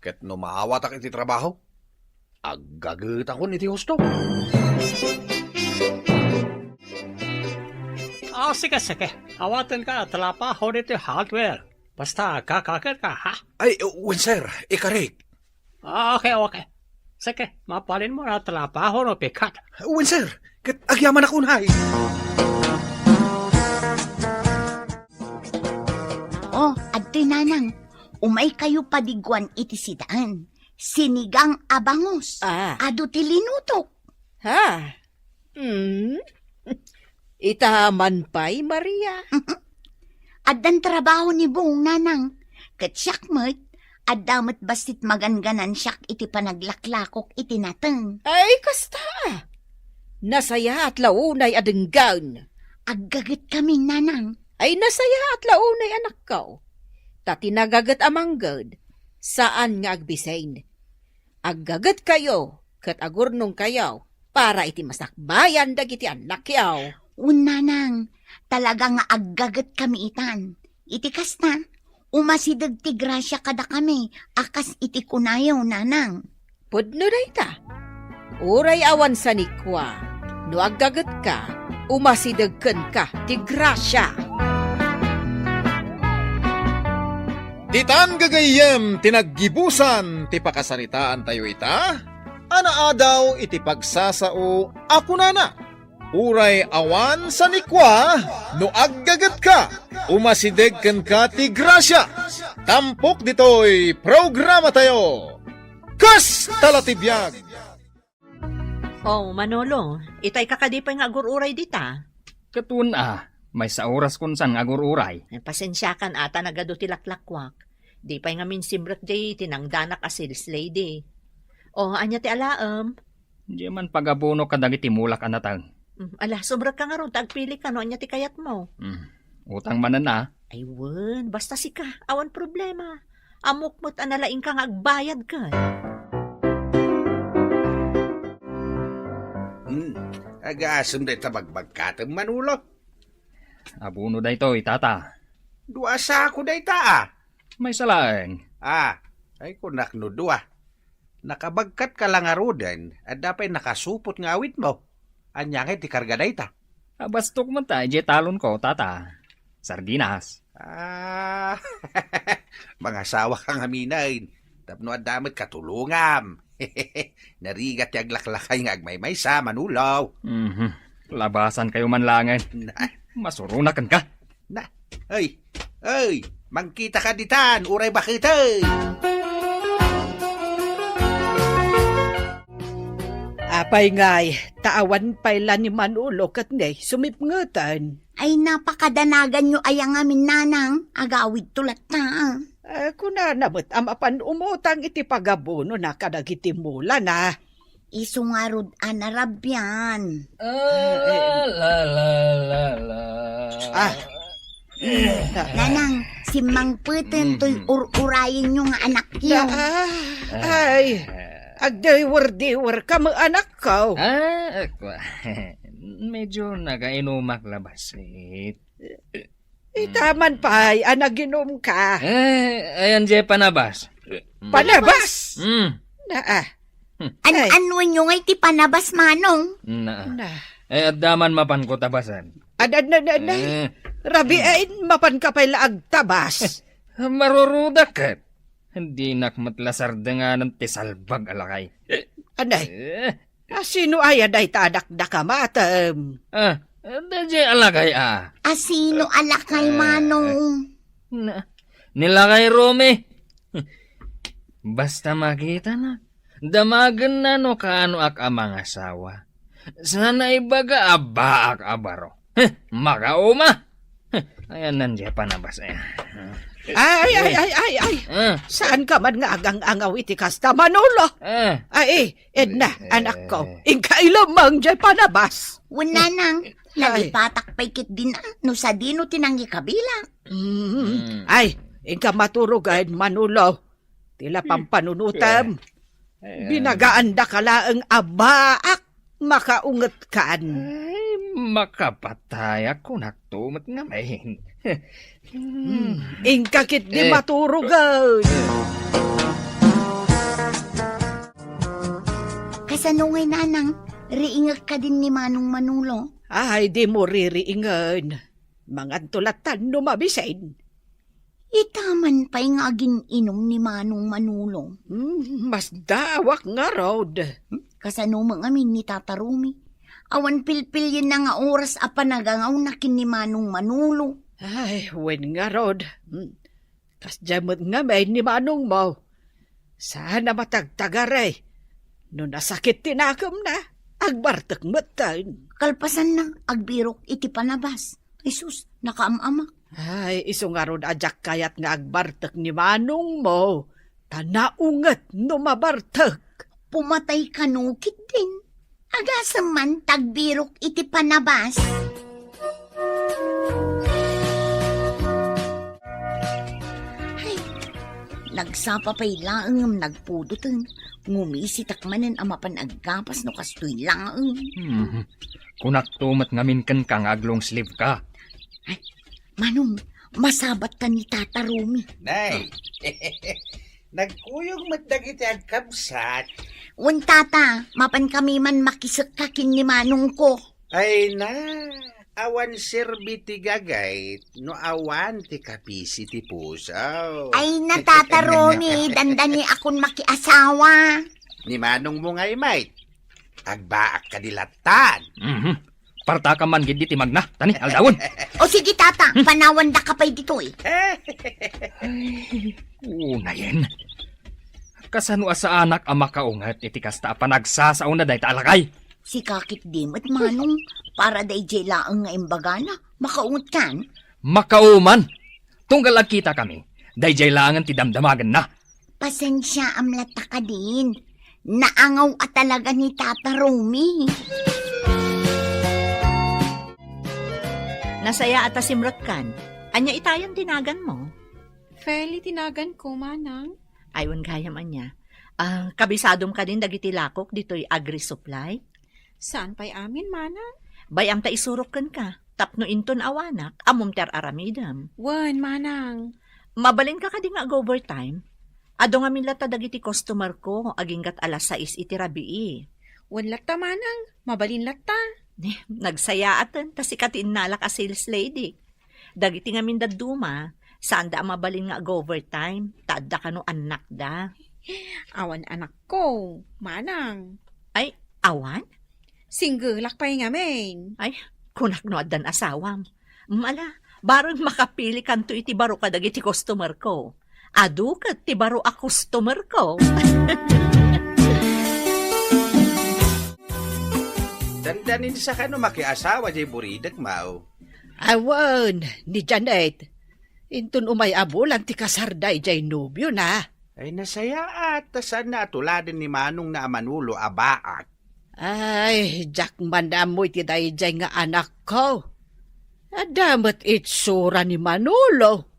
Ket no maawatak iti trabaho, aggagetakon iti husto. Ah, sige, sige. Awatenka a trabaho ditoy hardware. Basta agkakaket ka, ha? Ay, wen, sir. Ikarik. Ah, okay, okay. Sige, mabalin mo na trabaho no pikat. Wen, sir. Ket agyamanak unay. Oh, adtoy, Nanang. Umay kayo padiguan iti sidaen. Sinigang a bangus. Ah. Adu ti linutok. Ha? Hmm? Ita man pay, Maria? Addan trabaho ni Bong, Nanang. Ket siak met, adda met bassit maganganan siak iti panaglaklakok iti nateng. Ay, kasta! Nasayaat la unay a denggen. Aggaget kami, Nanang. Ay, nasayaat la unay, anakko. Ta ti nagaget a mangged, saan nga agbisin. Aggaget kayo ket agurnong kayo para iti masakbayan dagiti annakyo. Wen, Nanang, talaga nga aggaget kami itan. Iti kasta, umasideg ti grasia kadakami a kas iti kunayo, Nanang. Pudno dayta. Uray awan sanikua, no aggagetka, umasideg kenka ti grasia. Ditan gagayyem ti naggibusan ti pakasaritaantayo ita, a naadaw iti pagsasao a kunana, "Uray awan sanikua, no aggagetka, umasideg kenka ti grasia." Tampok ditoy programatayo, Kasta la ti biag! Oh, Manolo, itay ka kadi pay nga agur-uray dita? Ket wen a, maysa oras kunsan nga agur-uray. Eh, pasensiakan ata nagadu ti laklakwak. Di pay ngamin simrek jay tinangdanak a sales lady. Oh, ania ti alaem? Diay man pagabuno kadagiti mulak a nateng. Mm, ala, sumrek ka ngarud ta agpili ka no ania ti kayatmo. Mm, utang manen a. Ay, wen, basta sika, awan problema. Ammok met a nalaing ka nga agbayad ken. Hmm, agasem dayta bagbagkatem, Manolo. Abono daytoy, tata. Dua sako dayta, a. Maysa laeng. A, ay kunak no dua. Nakabagkatka la ngaruden, adda pay nakasupot nga awitmo. Ania ngay ti karga dayta? Abastok met ta idiay talonko, tata. Sardinas. A, mangasawa ka ngaminen. Tapno adda met katulongam. Narigat ti aglaklakay nga agmaymaysa, Manolo. Mhm. Labasan kayo man laengen. Na. Masuronak kenka. Na, ay, ay, mangkita ka ditan, uray baketen. Apay ngay, ta awan pay la ni Manolo ket ni sumipngeten. Ay, napakadanaganyo aya ngamin, Nanang, agawidto latta. Eh, kunana met a mapan umutang iti pagabunona kadagiti mulana. Isu ngarud a narabian. Ah, la, la, la, la. Ah. Nanang, simmangpeten toy Mhm. ur-urayenyo nga anakyo. Ah, ay, agdiwer-diwer ka met, anakko. Ah, akwa. Medyo nagainumak la bassit. Ita man pay a naginumka. Eh, ayan jay panabas. Panabas? Mm. Na, ah. An-, Ay. Anwenyo ngay ti panabas, Manong? Na. Na. Eh, adda man mapanko tabasan. Ad-, ad-, na, na, na. Eh. Rabiin, mapanka pay la agtabas. Marurudak ket. Dinak met la sardenganen ti salbag a lakay. Anay? Eh. A, sino aya dayta a dakdakam, atem? Ah, dayjay a lakay, a. A, sino a lakay, Eh, Manong? Na, ni lakay Romy. Basta makitana, damagenna no kaanoak a mangasawa. Sana ibaga a baak a baro. Heh, makauma! Heh, ayan, nandiay panabas, eh. Ay, ay, ay, ay, ay. Ah. Saanka man nga agang-angaw iti kasta, Manolo? Ah. Ay, Edna, Eh. anakko, inka ilamang jay panabas. Wen, Nanang, Ay. Nalipatak pay ketdin, ah, no sadino ti nangikabila. Mm. Mm. Ay, inka maturogen, Manolo. Ti la pampanunotem. Eh. Binagaandaka laeng a baak makaungetkan. Ay, makapatayak, kunakto met ngamin. Hmm. Inka ketdi Eh. maturogen. Kasano ngay, Nanang? Riingek kadin ni Manong Manolo? Ay, dimo ririingen. Manganto lattan no mabisin. Ita man pay nga agin-inum ni Manong Manolo. Hmm, masdaawak ngarud. Hmm, kasano met ngamin ni Tata Romy? Awan pilpilienna nga oras a panagangawna ken ni Manong Manolo. Ay, wen ngarud. Hmm, Kasdiay met ngamin ni manongmo. Saan a matagtagari. No nasakit ti nakemna, agbartek metten. Kalpasanna, agbirok iti panabas. Ay sus, nakaam-amak. Ay, isu ngarud a diak kayat nga agbartek ni manongmo. Ta naunget no mabartek. Pumatay kano ketdin. Agasem man ta agbirok iti panabas. Ay, nagsapa pay laeng ngem nagpudoten. Ngumisitak manen a mapan aggapas no kastoy laeng. Hmm. Kunakto met ngamin kenka nga aglong sleeve ka. Ay, Manong, masabatta ni Tata Romy. Nay, nagkuyog met dagiti agkabsat. Wen, Tata, mapan kami man makisekka ken ni manongko. Ay na, awan serbi ti gagayt no awan ti kapisi ti puso. Ay na, Tata Romy, dandani akon makiasawa. Ni manongmo ngay met, agbaak kadi lattan. Mhm. Partaka man gid iti magna, tani, aldawon. O sige, Tata, panawandaka pay ditoy. Unayen. Kasano a saanak a makaunget iti kasta a panagsasaona dayta a lakay? Sika ketdi met, Manong, para daydiay laeng nga imbagana, makaungetkan? Makauman. Tunggal agkitakami, daydiay laengen ti damdamagenna. Pasensiaam latta kadin. Naangaw a talaga ni Tata Romy. Nasayaat a simrekkan. Ania itayen ti naganmo? Feli ti naganko, manang. Ay, wen gayam ania. Ah, kabisadom kadin dagiti lakok ditoy agri-supply? Saan pay amin, manang? Bay-am ta isurok kenka, tapno inton awanak, ammom ti ar-aramidem. Wen, manang. Mabalinka kadi nga ag-overtime? Adu ngamin latta dagiti customer ko, aginggat alas sais iti rabii. Wen latta, manang, mabalin latta. Eh, nagsayaaten, ta sika ti innalak a sales lady. Dagiti ngamin dadduma, saanda a mabalin nga ag-overtime, ta adda kano annakda. Awan anakko, manang. Ay, awan? Singgelak pay ngamin. Ay, kunak no addan asawam. Mala, bareng makapilikanto iti baro kadagiti customer ko. Adu ket ti baro a customer ko. Dandanin sa kano makiasawa jay buridek, Mao. Awan, ni Janet. Inton umay a bulan ti kasarda idiay nobiona. Ay, nasayaat, ta saanna a tuladen ni manongna a Manolo a baak. Ay, diak man ammo iti daydiay nga anakko. Adda met itsura ni Manolo.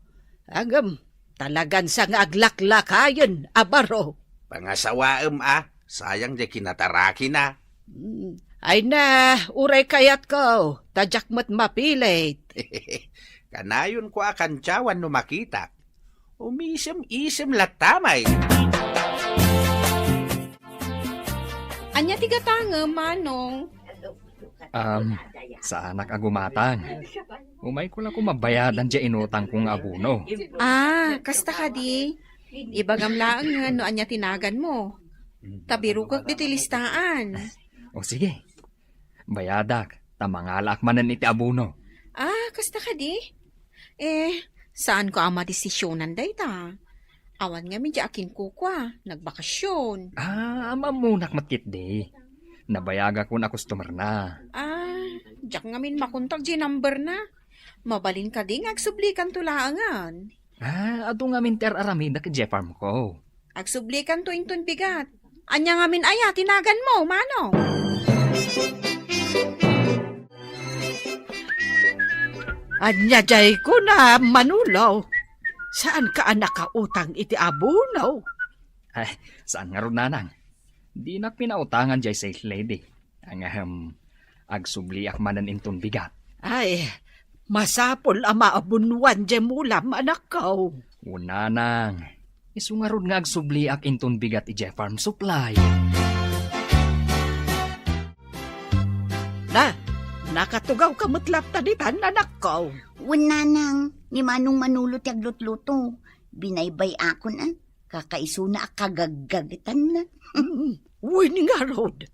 Ngem, talagan sa nga aglaklakayen a baro. Pangasawaem a, sayang diay kinatarakina. Mm. Ay na, uray kayatko, ta diak met mapilit. Kanayonko a kantiawan no makitak. Umisem-isem latta met. Ania ti gatangem, Manong? Um, saanak a gumatang. Umayko la koma bayadan diay inutangko nga abono. Ah, kasta kadi. Ibagam laengen no ania ti naganmo. Ta birokek ditoy listaan. O sige. Bayadak, ta mangalaak manen iti abono. Ah, kasta kadi? Eh, saanko a madesisionan dayta. Awan ngamin diay akinkukua, nagbakasyon. Ah, ammonak met ketdi. Nabayagakon a customerna. Ah, diak ngamin makontak diay numberna. Mabalin kadi nga agsublikanto laengen. Ah, adu ngamin ti ar-aramidek idiay farmko. Agsublikanto inton bigat. Ania ngamin aya ti naganmo, Manong? Ania diay kuna, Manolo? Saanka a nakautang iti abono? Ay, saan ngarud, Nanang. Dinak pinautangan diay sales lady. Ngem, agsubliak manen inton bigat. Ay, masapul a maabonoan diay mulam, anakko. Wen, Nanang. Isu ngarud nga agsubliak inton bigat idiay farm supply. Na, nakatugawka met latta ditan, anakko. Wen, Nanang, ni Manong Manolo ti aglutluto. Binaybay-akon, a. Kakaisuna a kagaggagetanna. Mm, wen ngarud.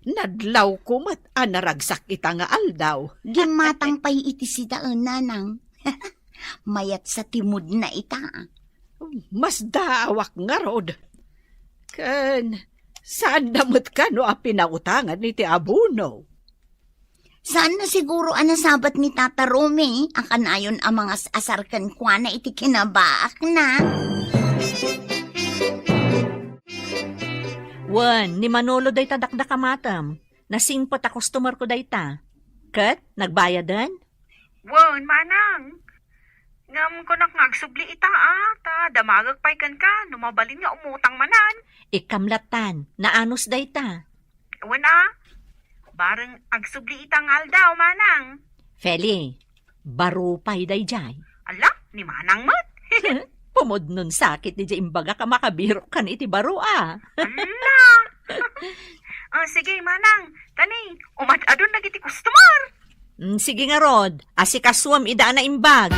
Nadlawko met a naragsak ita nga aldaw. Gimmatang pay iti sitaen, Nanang. Mayat sa timudna ita. Masdaawak ngarud. Ken, saan da met kano a pinautangan iti abono? Saan na siguro a nasabat ni Tata Romy a kanayon a mangas-asar kenkuana iti kinabaakna? Wen, ni Manolo dayta dakdakamatem. Nasingpet a customer ko dayta. Ket, nagbayaden? Wen, manang. Ngem kunak nga agsubli ita, a, ta damagek pay kenka no mabalin nga umutang manen. Ikkam lattan, naanus dayta. Wen, a, bareng agsubli ita nga aldaw, manang. Feli, baro pay daydiay. Ala, ni manang met. Pumudnon sakit daydiay imbagak a makabirok kan iti baro, a. Ala. Ah, sige, manang. Tani, umad-adun dagiti customer. Mm, sige ngarud, asikasuem ida a naimbag.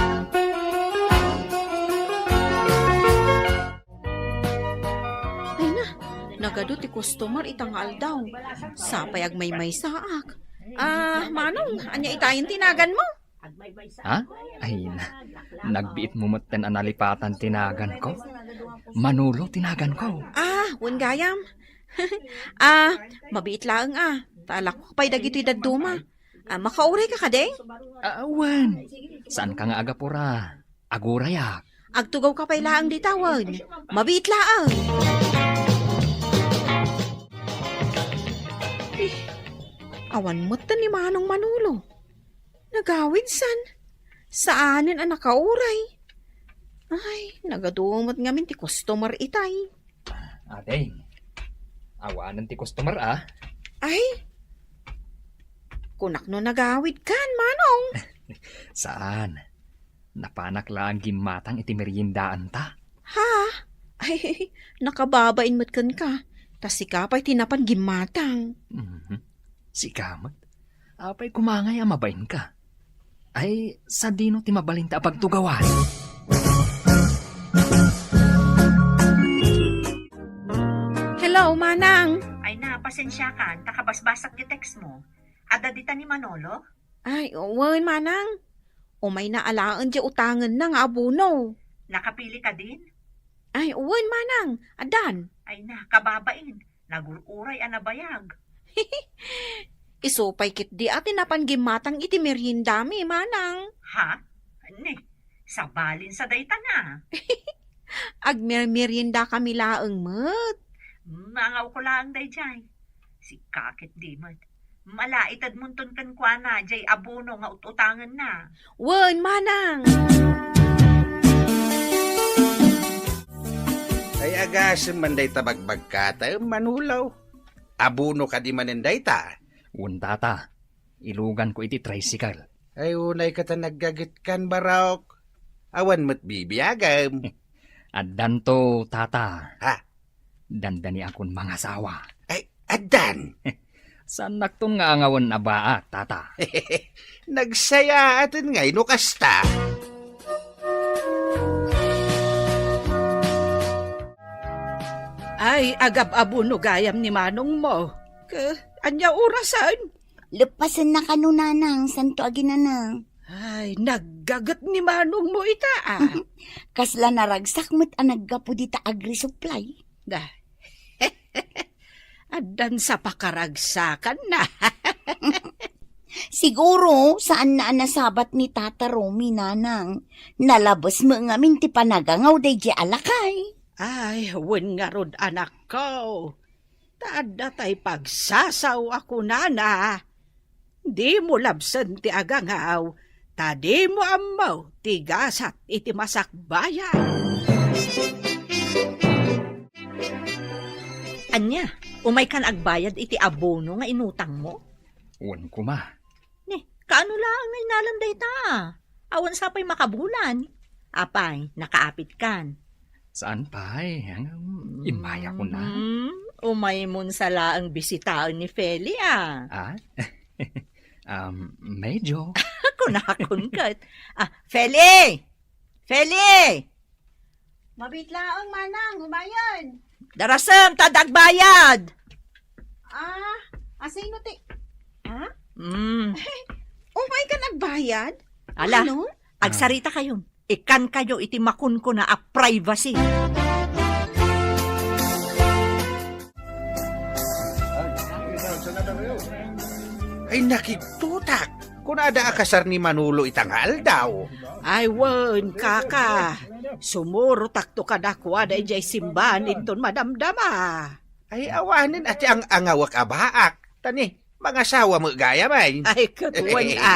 Ay na, nagadu ti customer ita nga aldaw. Sapay agmaymaysaak. Ah, manong, ania itayen ti naganmo? Ha? Ay na, nagbiitmo metten a nalipatan ti naganko. Manolo ti naganko. Ah, wen gayam. Ah, mabiit laeng a. Ta alakok pay dagitoy dadduma. Ah, makaurayka kadi? Ah, wen. Saanka nga agapura? Agurayak. Agtugawka pay laeng dita wen. Mabiit laeng. Eh, awan metten ni Manong Manolo. Nagawid san? Saanen a nakauray? Ay, nagadu met ngamin ti customer itay. Ading, awanen ti customer, a? Ay, kunak no nagawid kan, Manong. Saan. Napanak laeng gimmatang iti meriendaanta. Ha? Ay, nakababain met kenka. Ta sika pay ti napan gimmatang. Mhm. Sika met. Apay koma ngay a mabainka? Ay, sadino ti mabalinta a pagtugawan? Hello, Manang. Ay na, pasensiakan, ta kabasbasak ti text mo. Adda dita ni Manolo? Ay, wen, Manang. Umayna alaen diay utangenna nga abono. Nakapili kadin? Ay, wen, Manang. Addan. Ay na, kababain. Nagur-uray a nabayag. Isu pay ketdi a ti napan gimmatang iti meriendami, Manang. Ha? Ne, sabalin sa dayta na. Agmermeriendakami laeng met. Mangawko laeng daydiay. Sika ketdi met. Malaitedmonton kenkuana diay abono nga ut-utangenna. Wen, Manang! Ay, agasem man dayta bagbagkatem, Manolo. Abono kadi manen dayta? Wen, Tata. Iluganko iti tricycle. Ay, unay ka ta naggagetkan, Barok. Awan met bibiagem. Addanto, Tata. Ha? Dandaniakon mangasawa. Ay, addan. Saannakton nga angawen a baak, Tata. Nagsayaaten ngay no kasta. Ay, agab-abono gayam ni manongmo. Ke, ania orasen? Leppasenna kano, Nanang, santo aginana. Ay, naggaget ni manongmo ita, a. Kasla naragsak met a naggapu dita agri-supply. Da. Addan sa pakaragsakanna. Siguro, saanna a nasabat ni Tata Romy, Nanang. Nalabes met ngamin ti panagangaw daydiay a lakay. Ay, wen ngarud, anakko. Ta adda tay pagsasao a kunana, "Dimo labsen ti agangaw, ta dimo ammo ti gasat iti masakbayan." Ania, umaykan agbayad iti abono nga inutangmo? Wen koma. Ni, kaano laeng nga inalam dayta? Awan sa pay makabulan. Apay, nakaapitkan? Saan pay? Ang, immayakon na. Hmm, umaymon sa laeng bisitaen ni Feli, a. Ah? Um, medyo. Kunakon ket. Ah, Feli! Feli! Mabiit laeng, Manang, umayen. Darasem, ta adda agbayad. Ah, asino ti, ha? Mm. Umaykan agbayad? Ala, ano? Agsarita kayo. Ikkankayo iti makunkuna a privacy. Ay, nakigtutak. Kunada a kasar ni Manolo ita nga aldaw. Ay, wen, kaka. Sumurotakto kadakuada idiay simbaan inton madamdama. Ay, awanen a ti ang-angawek a baak. Tani, mangasawa met gayam, ay. Ay, ket wen a.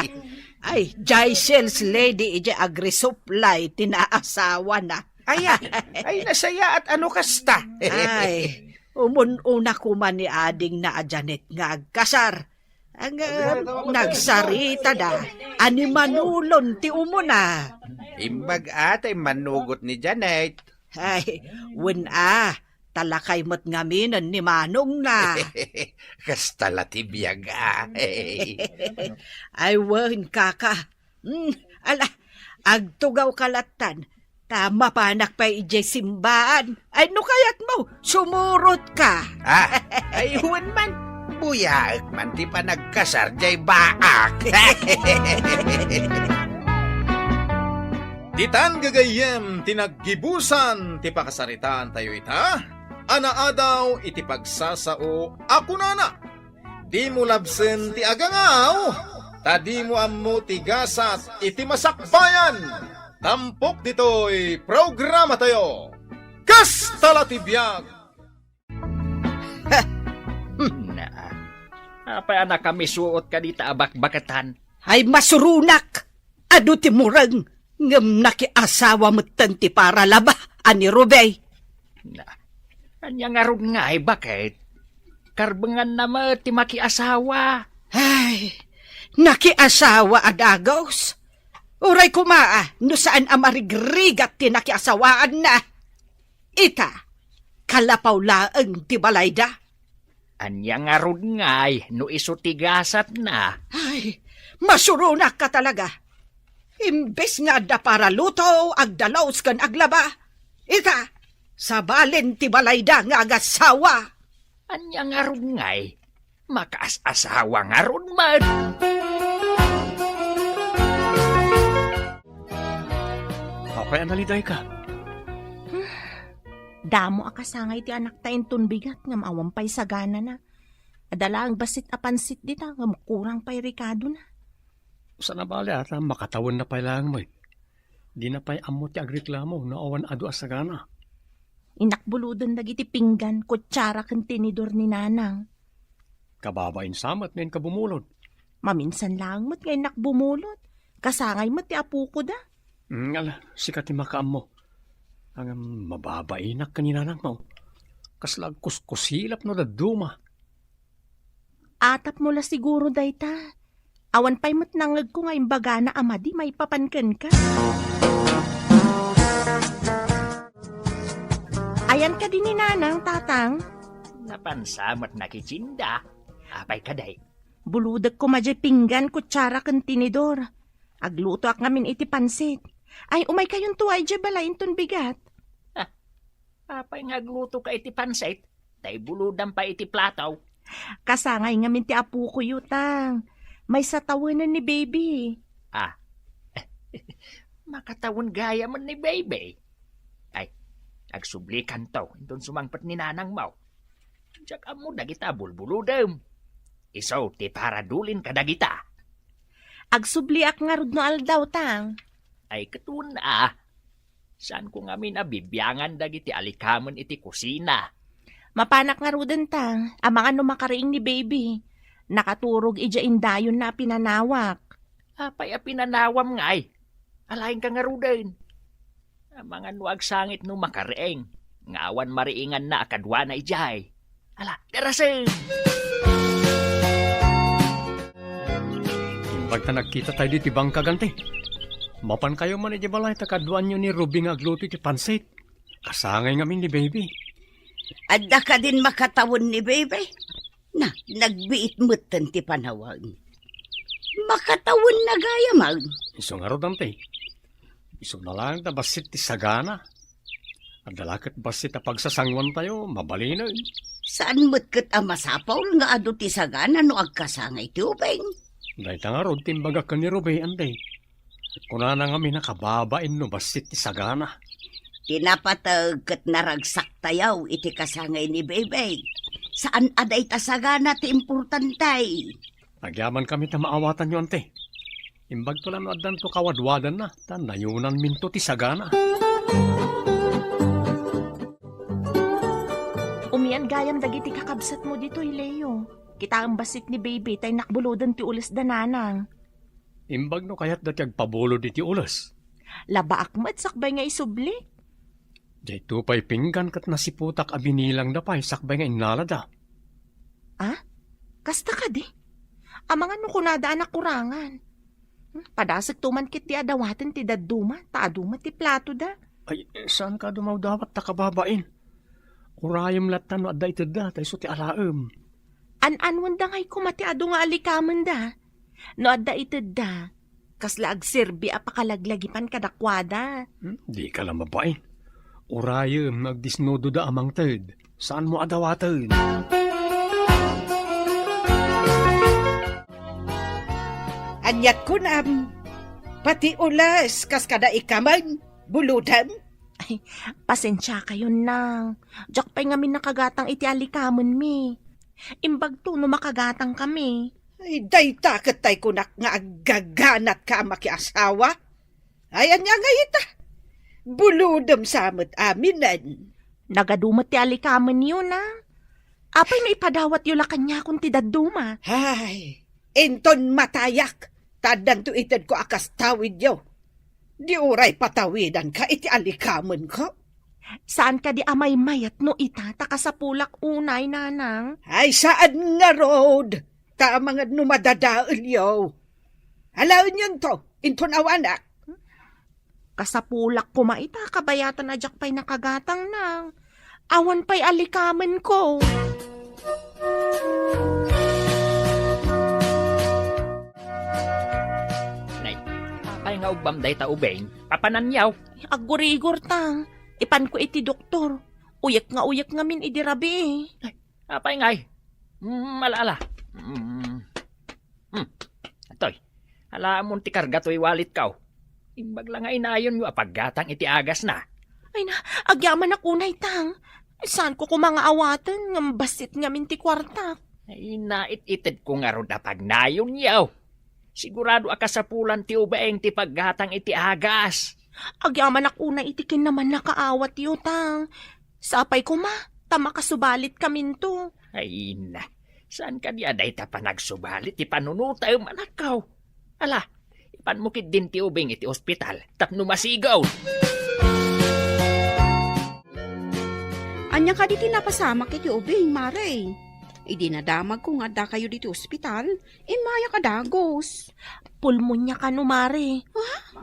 Ay, diay sales lady idiay agri-supply ti naasawana. Ay, ah, ay, nasayaat a no kasta. Ay, umun-una koma ni adingna a Janet nga agkasar. Ngem, nagsaritada a ni Manolo ti umuna. Imbag a ta immanugot ni Janet. Ay, wen a, ta lakay met ngaminen ni manongna. Kasta la ti biag, a. Ay, wen, kaka. Hmm, ala, agtugawka lattan, ta mapanak pay idiay simbaan. Ay, no kayatmo, sumurotka. Ah, ay, wen man, buyaek man ti panagkasar diay baak. Ditan gagayyem ti naggibusan ti pakasaritaantayo ita, a naadaw iti pagsasao a kunana, "Dimo labsen ti agangaw, ta dimo ammo ti gasat iti masakbayan." Tampok ditoy programatayo, Kasta la ti Biag. Na, apay a nakamisuot ka dita a bakbaketan? Ay, masuronak! Adu ti mureng, ngem nakiasawa metten ti paralaba a ni Rubey. Na, ania ngarud ngay, baket? Karbenganna met ti makiasawa. Ay, nakiasawa a dagus. Uray koma a, no saan a marigrigat ti nakiasawaanna. Ita, kalapaw laeng ti balayda. Ania ngarud ngay no isu ti gasatna? Ay, masuronak ka talaga. Imbes nga adda para luto, agdalus ken aglaba, ita, sabalen ti balayda nga agasawa. Ania ngarud ngay? Makaas-asawa ngarud met. Apay a nalidayka? Damo a kasangay ti anakta inton bigat ngem awan pay saganana. Adda laeng bassit a pansit dita ngem kurang pay rekadona. Saan a bale a ta makatawenna pay laeng met. Dina pay ammo ti agreklamo no awan adu a sagana. Inakbuloden dagiti pinggan, kutsara ken tinidor ni Nanang. Kababain sa met nga inka bumulod. Maminsan laeng met nga innak bumulod. Kasangay met ti apoko da. Mm, ala, sika ti makaammo. Ngem mababainak ken ni Nanangmo. Kasla agkuskusilap no dadduma. Atapmo la siguro dayta. Awan pay met nangngegko nga imbagana a madi maipapan kenka. Ayan kadi ni Nanang, Tatang? Napansa met nakitsinda. Apay kadi? Bulodek koma diay pinggan, kutsara ken tinidor. Aglutoak ngamin iti pansit. Ay, umaykayonto idiay balay inton bigat. Ah, apay nga aglutoka iti pansit? Ta ibulodam pay iti plato. Kasangay ngamin ti apokoyo, Tang. Maysa tawenen ni Baby. Ah. Makatawen gayam ni Baby. Ay, agsublikanto inton sumangpet ni Nanangmo. Diak ammo dagita bulbulodem. Isu ti paradulin kadagita. Agsubliak ngarud no aldaw, Tang. Ay, ket wen a. Saanko ngamin a bibiangan dagiti alikamen iti kusina. Mapanak ngaruden, Tang, amangan no makariing ni Baby. Nakaturog idiay indayonna a pinanawak. Apay a pinanawam ngay? Alaenka ngaruden. Amangan no agsangit no makariing, nga awan mariinganna a kaduana idiay. Ala, darasen! Imbag ta nagkitatayo ditoy bangkag, anti. Mapankayo man idiay balay ta kaduaanyo ni Ruby nga agluto iti pansit. Kasangay ngamin ni Baby. Adda kadin makatawen ni Baby? Na, nagbiit metten ti panawen. Makatawenna gayam. Isu ngarud, anti. Isuna laeng ta bassit ti sagana. Adda la ket bassit a pagsasanguantayo, mabalinen. Saan met ket a masapul nga adu ti sagana no agkasangay ti ubing? Dayta ngarud ti imbagak ken ni Ruby, anti. Kunana ngamin a kababain no bassit ti sagana. Ti napateg ket naragsaktayo iti kasangay ni Bebe. Saan a dayta sagana ti importante. Agyaman kami ta maawatanyo, ante. Imbagto la no addanto kawadwadanna, ta nayunanminto ti sagana. Umian gayam dagiti kakabsatmo ditoy, Leo. Kitaem bassit ni Baby ta innak buloden ti ulesda, nanang. Imbag no kayatda ti agpabulod iti ules. Labaak met sakbay nga isubli. Dayto pay pinggan ket nasiputak a binilangda pay sakbay nga innalada. Ah? Kasta kadi? Amangan no kunada a nakurangan. Hmm, padasekto man ketdi a dawaten ti dadduma, ta adu met ti platoda. Ay, saan ka dumawdawat ta kababain? Urayem latta no adda itedda, ta isu ti alaem. An-anwenda ngay koma ti adu nga alikamenda. No adda itedda, kasla agserbi a pakalaglagipan kadakuada. Hmm, di ka la mabain. Urayem no agdisnudoda a mangted, saanmo a dawaten. Aniat kunam, pati ules kas kada ikamen, bulodem? Ay, pasensiakayon, nang. Diak pay ngamin nakagatang iti alikamenmi. Imbagto no makagatang kami. Ay, dayta ket tay kunak nga aggaganatka a makiasawa. Ay, ania nga ita? Bulodem sa met aminen. Nagadu met ti alikamenyo, nang. Apay no ipadawatyo la kaniakon ti dadduma? Ay, inton matayak, ta addanto itedko a kas tawidyo. Di uray patawidanka iti alikamenko? Saan kadi a maymayat no ita, ta kasapulak unay, nanang? Ay, saan ngarud, ta amangan no madadaelyo. Alaenyonto, inton awanak. Kasapulak koma ita, kabayatan a diak pay nakagatang, nang. Awan pay alikamenko. Nay, apay nga ubbam dayta ubing? Papananyaw? Aggurigor, tang. Ipanko iti doktor. Uyek nga uyek ngamin idi rabii. Apay ngay? Mm, ala, ala. Mm. Hmm. Atoy, alaamon ti karga toy walletko. Imbag la nga inayonyo a paggatang iti agasna. Ay na, agyamanak unay, tang. Saanko koma nga awaten, ngem bassit ngamin ti kuarta. Ay, nait-itedko ngarud a pagnayonyo. Sigurado a kasapulan ti ubing ti paggatang iti agas. Agyamanak unay iti kinamannakaawatyo, tang. Sapay koma, ta makasubalit kaminto. Ay, na. Saan kadi a dayta panagsubalit ti panunotem, anakko? Ala, ipanmo ketdin ti ubing iti ospital tapno masigaw. Ania kadi ti napasamak iti ubing, Mare? Idi nadamagko nga addakayo ditoy ospital, immayak a dagus. Pulmonia kano, Mare. Ha?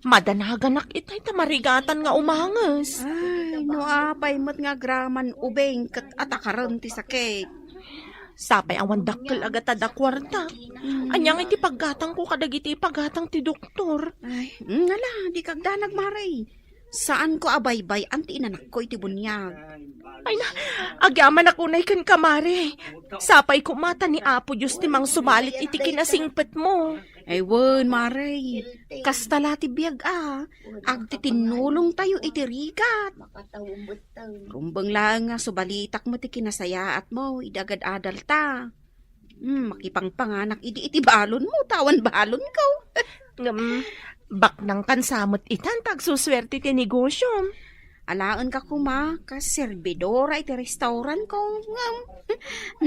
Madanaganak itay ta marigatan nga umanges. Ay, no apay met nga agraman ubing ket atakaren ti sakit. Sapay awan dakkel a gatad a kuarta. Hmm. Ania nga iti paggatangko kadagiti ipagatang ti doktor? Ay, mm, ala, di kagdanag, Mare. Saanko a baybay-an ti inanakko iti buniag. Ay na, agyamanak unay kenka, Mare. Sapay koma ta ni Apo Dios ti mangsubalit iti kinasingpetmo. Ay wen, Mare. Kasta la ti biag a. Agtitinnulongtayo iti rigat. Rumbeng laeng nga subalitak met ti kinasayaatmo idi agad-adalta. Hmm, makipangpanganak idi iti balonmo, ta awan balonko. Ngem, baknangkan sa met itan ta agsusuerte ti negosyom. Alaenka koma, kas serbidora iti restaurantko, ngem,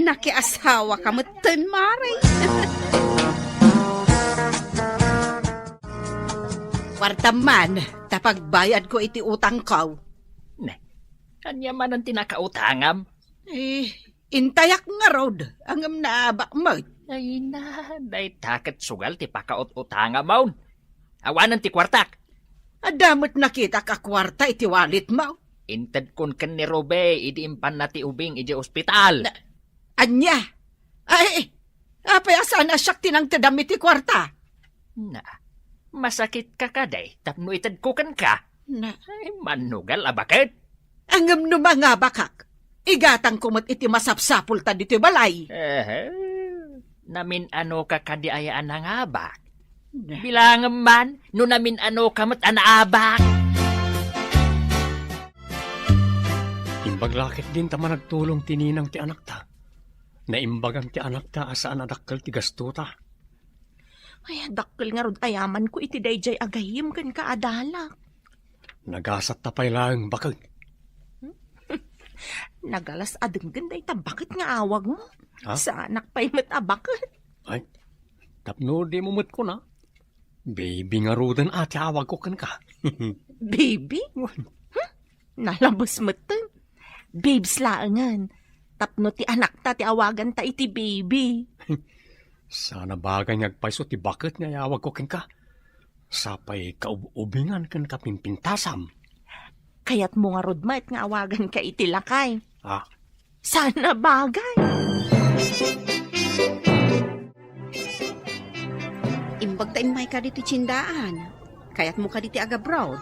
nakiasawaka metten, Mare. Kuartam man, ta pagbayadko iti utangko. Ne, ania manen ti nakautangam? Eh, intayak ngarud, ngem naabak met. Ay na, dayta ket sugal ti pakaut-utangamon. Awanen ti kuartak. Adda met nakitak a kuarta iti walletmo. Intedkon ken ni Rube idi impanna ti ubing idiay ospital. Na, ania? Ay, apay a saan a siak ti nangtedam iti kuarta? Na, masakitka kadi tapno itedko kenka? Na. Ay, mannugal a baket. Ngem no mangabakak, igatangko met iti masapsapulta ditoy balay. Ehe. Namin-anoka kadi aya a nangabak? Bilangem man, no namin-ano ka met a naabak. Imbag la ketdin ta managtulong ti ninang ti anakta. Naimbagan ti anakta a saan a dakkel ti gastota. Ay, dakkel ngarud a yamanko iti daydiay a gayyem ken kaadalak. Nagasatta pay laeng baket. Nagalas a denggen dayta baket nga awagmo. Ha? Saanak pay met a baket. Ay, tapno dimo met kuna, baby ngaruden a ti awagko kenka. Baby? Wen. Hmm? Nalabes metten. Babes laengen. Tapno ti anakta ti awaganta iti baby. Saan a bagay nga agpayso ti baket nga iyawagko kenka. Sapay kaub-ubingan ken kapimpintasam. Kayatmo ngarud met nga awaganka iti lakay. Ah. Saan a bagay. Imbag ta immayka ditoy tiendaan. Kayatmo kadi ti agabroad?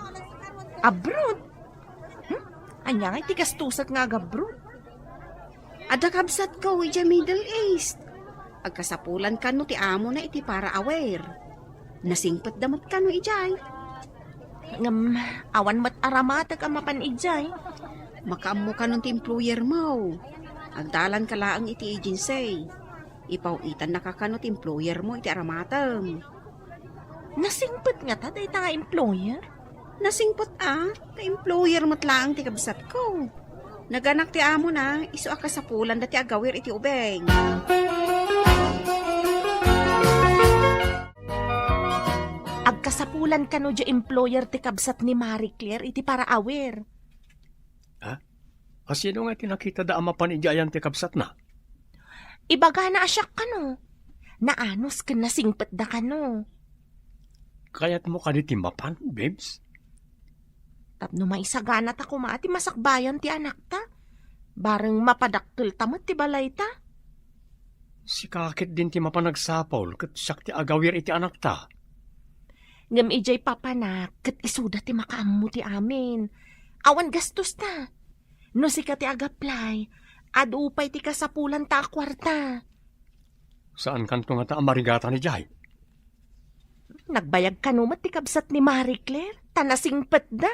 Abroad? Hmm? Ania ngay ti gastusak nga agabroad? Adda kabsatko idiay Middle East. Agkasapulan kano ti amona iti para-aware. Nasingpetda met kano idiay. Ngem, awan met aramateg a mapan idiay. Makaammo kanon ti employermo. Agdalanka laeng iti agency. Ipaw-itannaka kano ti employermo iti aramatem. Nasingpet ngata dayta nga employer? Nasingpet a, ta employer met laeng ti kabsatko. Naganak ti amona, isu a kasapulanda ti agawir iti ubing. Agkasapulan kano diay employer ti kabsat ni Marie Claire iti para-aware. Ha? A, sino nga ti nakitada a mapan idiay ayan ti kabsatna? Ibagana a siak kano. Naanus ken nasingpetda kano. Kayatmo kadi ti mapan, babes? Tapno maisaganata koma ti masakbayan ti anakta. Bareng mapadakkelta met ti balayta. Sika ketdin ti mapan agsapul ket siak ti agawir iti anakta. Ngem idiay papanak ket isuda ti makaammo ti amin. Awan gastosta. No sika ti agaplay, adu pay ti kasapulanta a kuarta. Saankanto ngata a marigatan idiay? Nagbayag kano met ti kabsat ni Marie Claire, ta nasingpetda.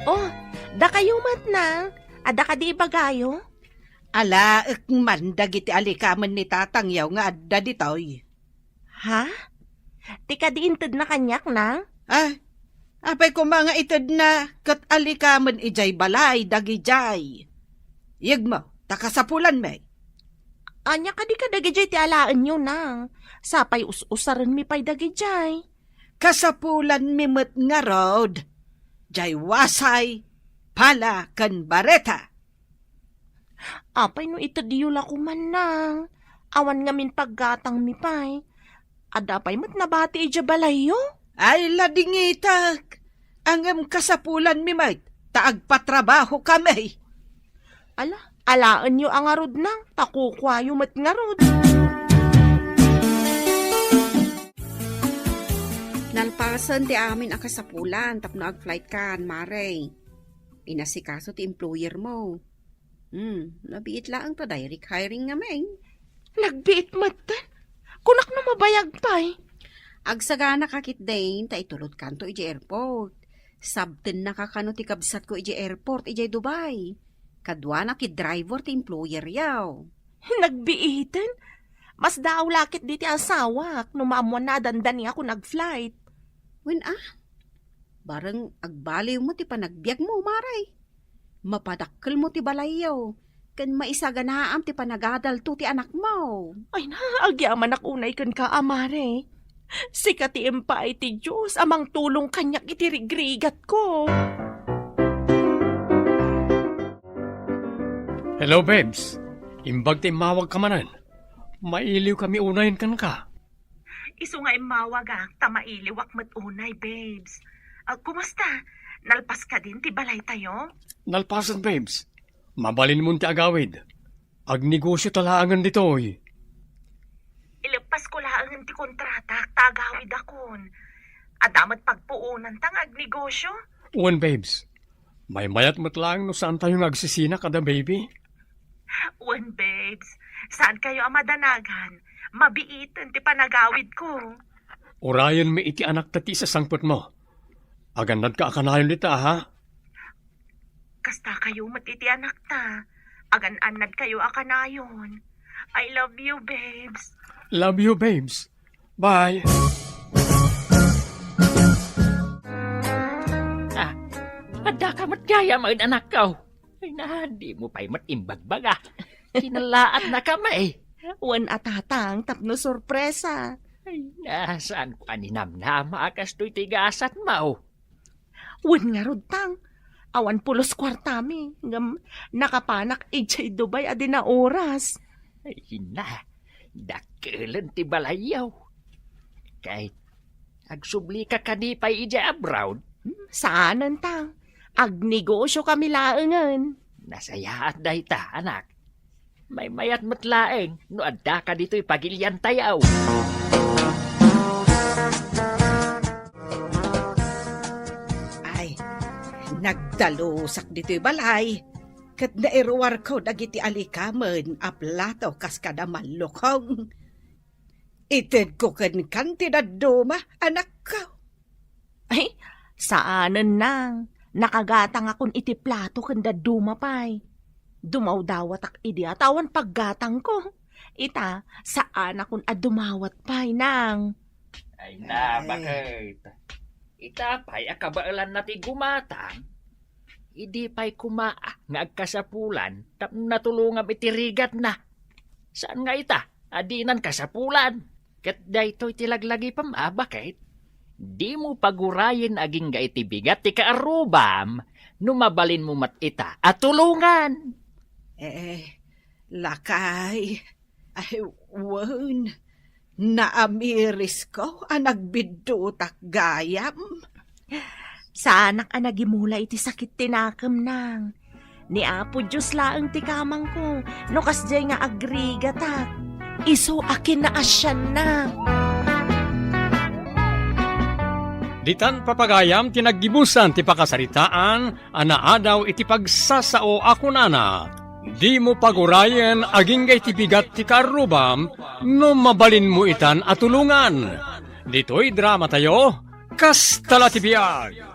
Oh, dakayo met na. Adda kadi ibagayo? Alaek man dagiti alikamen ni tatangyo nga adda ditoy. Ha? Ti kadi intedna kaniak, Nang? Ah, apay koma nga itedna ket alikamen idiay balay dagidiay? Yegmo, ta kasapulanmi. Ania kadi kadagidiay ti alaenyo, Nang? Sapay us-usarenmi pay dagidiay. Kasapulanmi met ngarud, diay wasay, pala, ken bareta. Apay no itedyo la koma, Nang? Awan ngamin paggatangmi pay. Adda pay met nabati idiay balayyo? Ay, ladingitek! Ngem kasapulanmi met ta agpatrabahokami. Ala, alaenyo a ngarud, Nang, ta kukuayo met ngarud. Nalpasen ti amin a kasapulan tapno agflightkan, Mare. Inasikaso ti employermo. Hmm, nabiit laeng ta direct hiring ngamin. Nagbiit met. Kunak no mabayag pay. Agsaganaka ketdin ta itulodkanto idiay airport. Sabtennaka kano ti kabsatko idiay airport idiay Dubai. Kaduana ti driver ti employeryo. Nagbiiten? Masdaaw la ketdi ti asawak no maammoanna a dandaniakon agflight. Wen a? Bareng agbaliwmo ti panagbiagmo, Mare. Mapadakkelmo ti balayyo, ken maisaganaam ti panagadalto ti anakmo. Ay na, agyamanak unay kenka, a Mare. Sika ti impaay ti Dios a mangtulong kaniak iti rigrigatko. Hello, babes. Imbag ti immawagka manen. Mailiwkami unayen kenka. Isu nga immawagak ta mailiwak met unay, babes. Ah, kumusta? Nalpas kadin ti balaytayo? Nalpasen, babes. Mabalinmon ti agawid. Agnegosio ta laengen ditoy. Ileppasko laengen ti kontratak ta agawidakon. Adda met pagpuonanta nga agnegosio? Wen, babes. Maymayat met laeng no saantayo nga agsisina kada baby. Wen, babes. Saan kayo a madanagan? Mabiiten ti panagawidko. Urayenmi iti anakta ti isasangpetmo. Agannadka a kanayon dita, ha? Kasta kayo met iti anakta. Agan-annad kayo a kanayon. I love you, babes. Love you, babes. Bye. Ah, adda ka met gayam, anakko. Ay na, di mo pay met imbagbaga. Kinalaat na kami. Wen a, tatang, tapno sorpresa. Ay na, saan ko a ninamnama a kastoy ti gasatmo? Wen ngarud, tang, awan pulos kuartami, ngem nakapanak idiay Dubai a di naoras. Ay na, dakkelen ti balayyo. Kay agsublika kadi pay idiay abroad? Hmm, saanen, tang. Agnegosio kami laengen. Nasayaat dayta, anak. Maymayat met laeng no addaka ditoy pagiliantayo. Ay, nagdalusak ditoy balay, ket nairuarko dagiti alikamen a plato kas kada mallukong. Itedko kenkan ti dadduma, anakko. Ay, saanen, nang. Nakagatangakon iti plato ken dadduma pay. Dumawdawatak idi a ta awan paggatangko. Ita, saanakon a dumawat pay, nang. Ay na, ay, baket. Ita pay a kabaelanna ti gumatang. Idi pay koma nga agkasapulan tapno natulongam iti rigatna. Saan nga ita a dinan kasapulan? Ket daytoy ti laglagipem a baket. Dimo pagurayen agingga iti bigat ti kaarrubam no mabalinmo met ita a tulongan. Eh, lakay, ay, wen, naamirisko a nagbiddutak gayam. Saanak a nagimula iti sakit ti nakem, nang. Ni Apo Dios laeng ti kamangko, no kasdiay nga agrigatak. Isu a kinaasianna. Ditan, papagayam, ti naggibusan ti pakasaritaan a naadaw iti pagsasao a kunana, "Dimo pagurayen agingga iti bigat ti kaarrubam no mabalinmo itan a tulongan." Ditoy dramatayo, Kasta la ti Biag.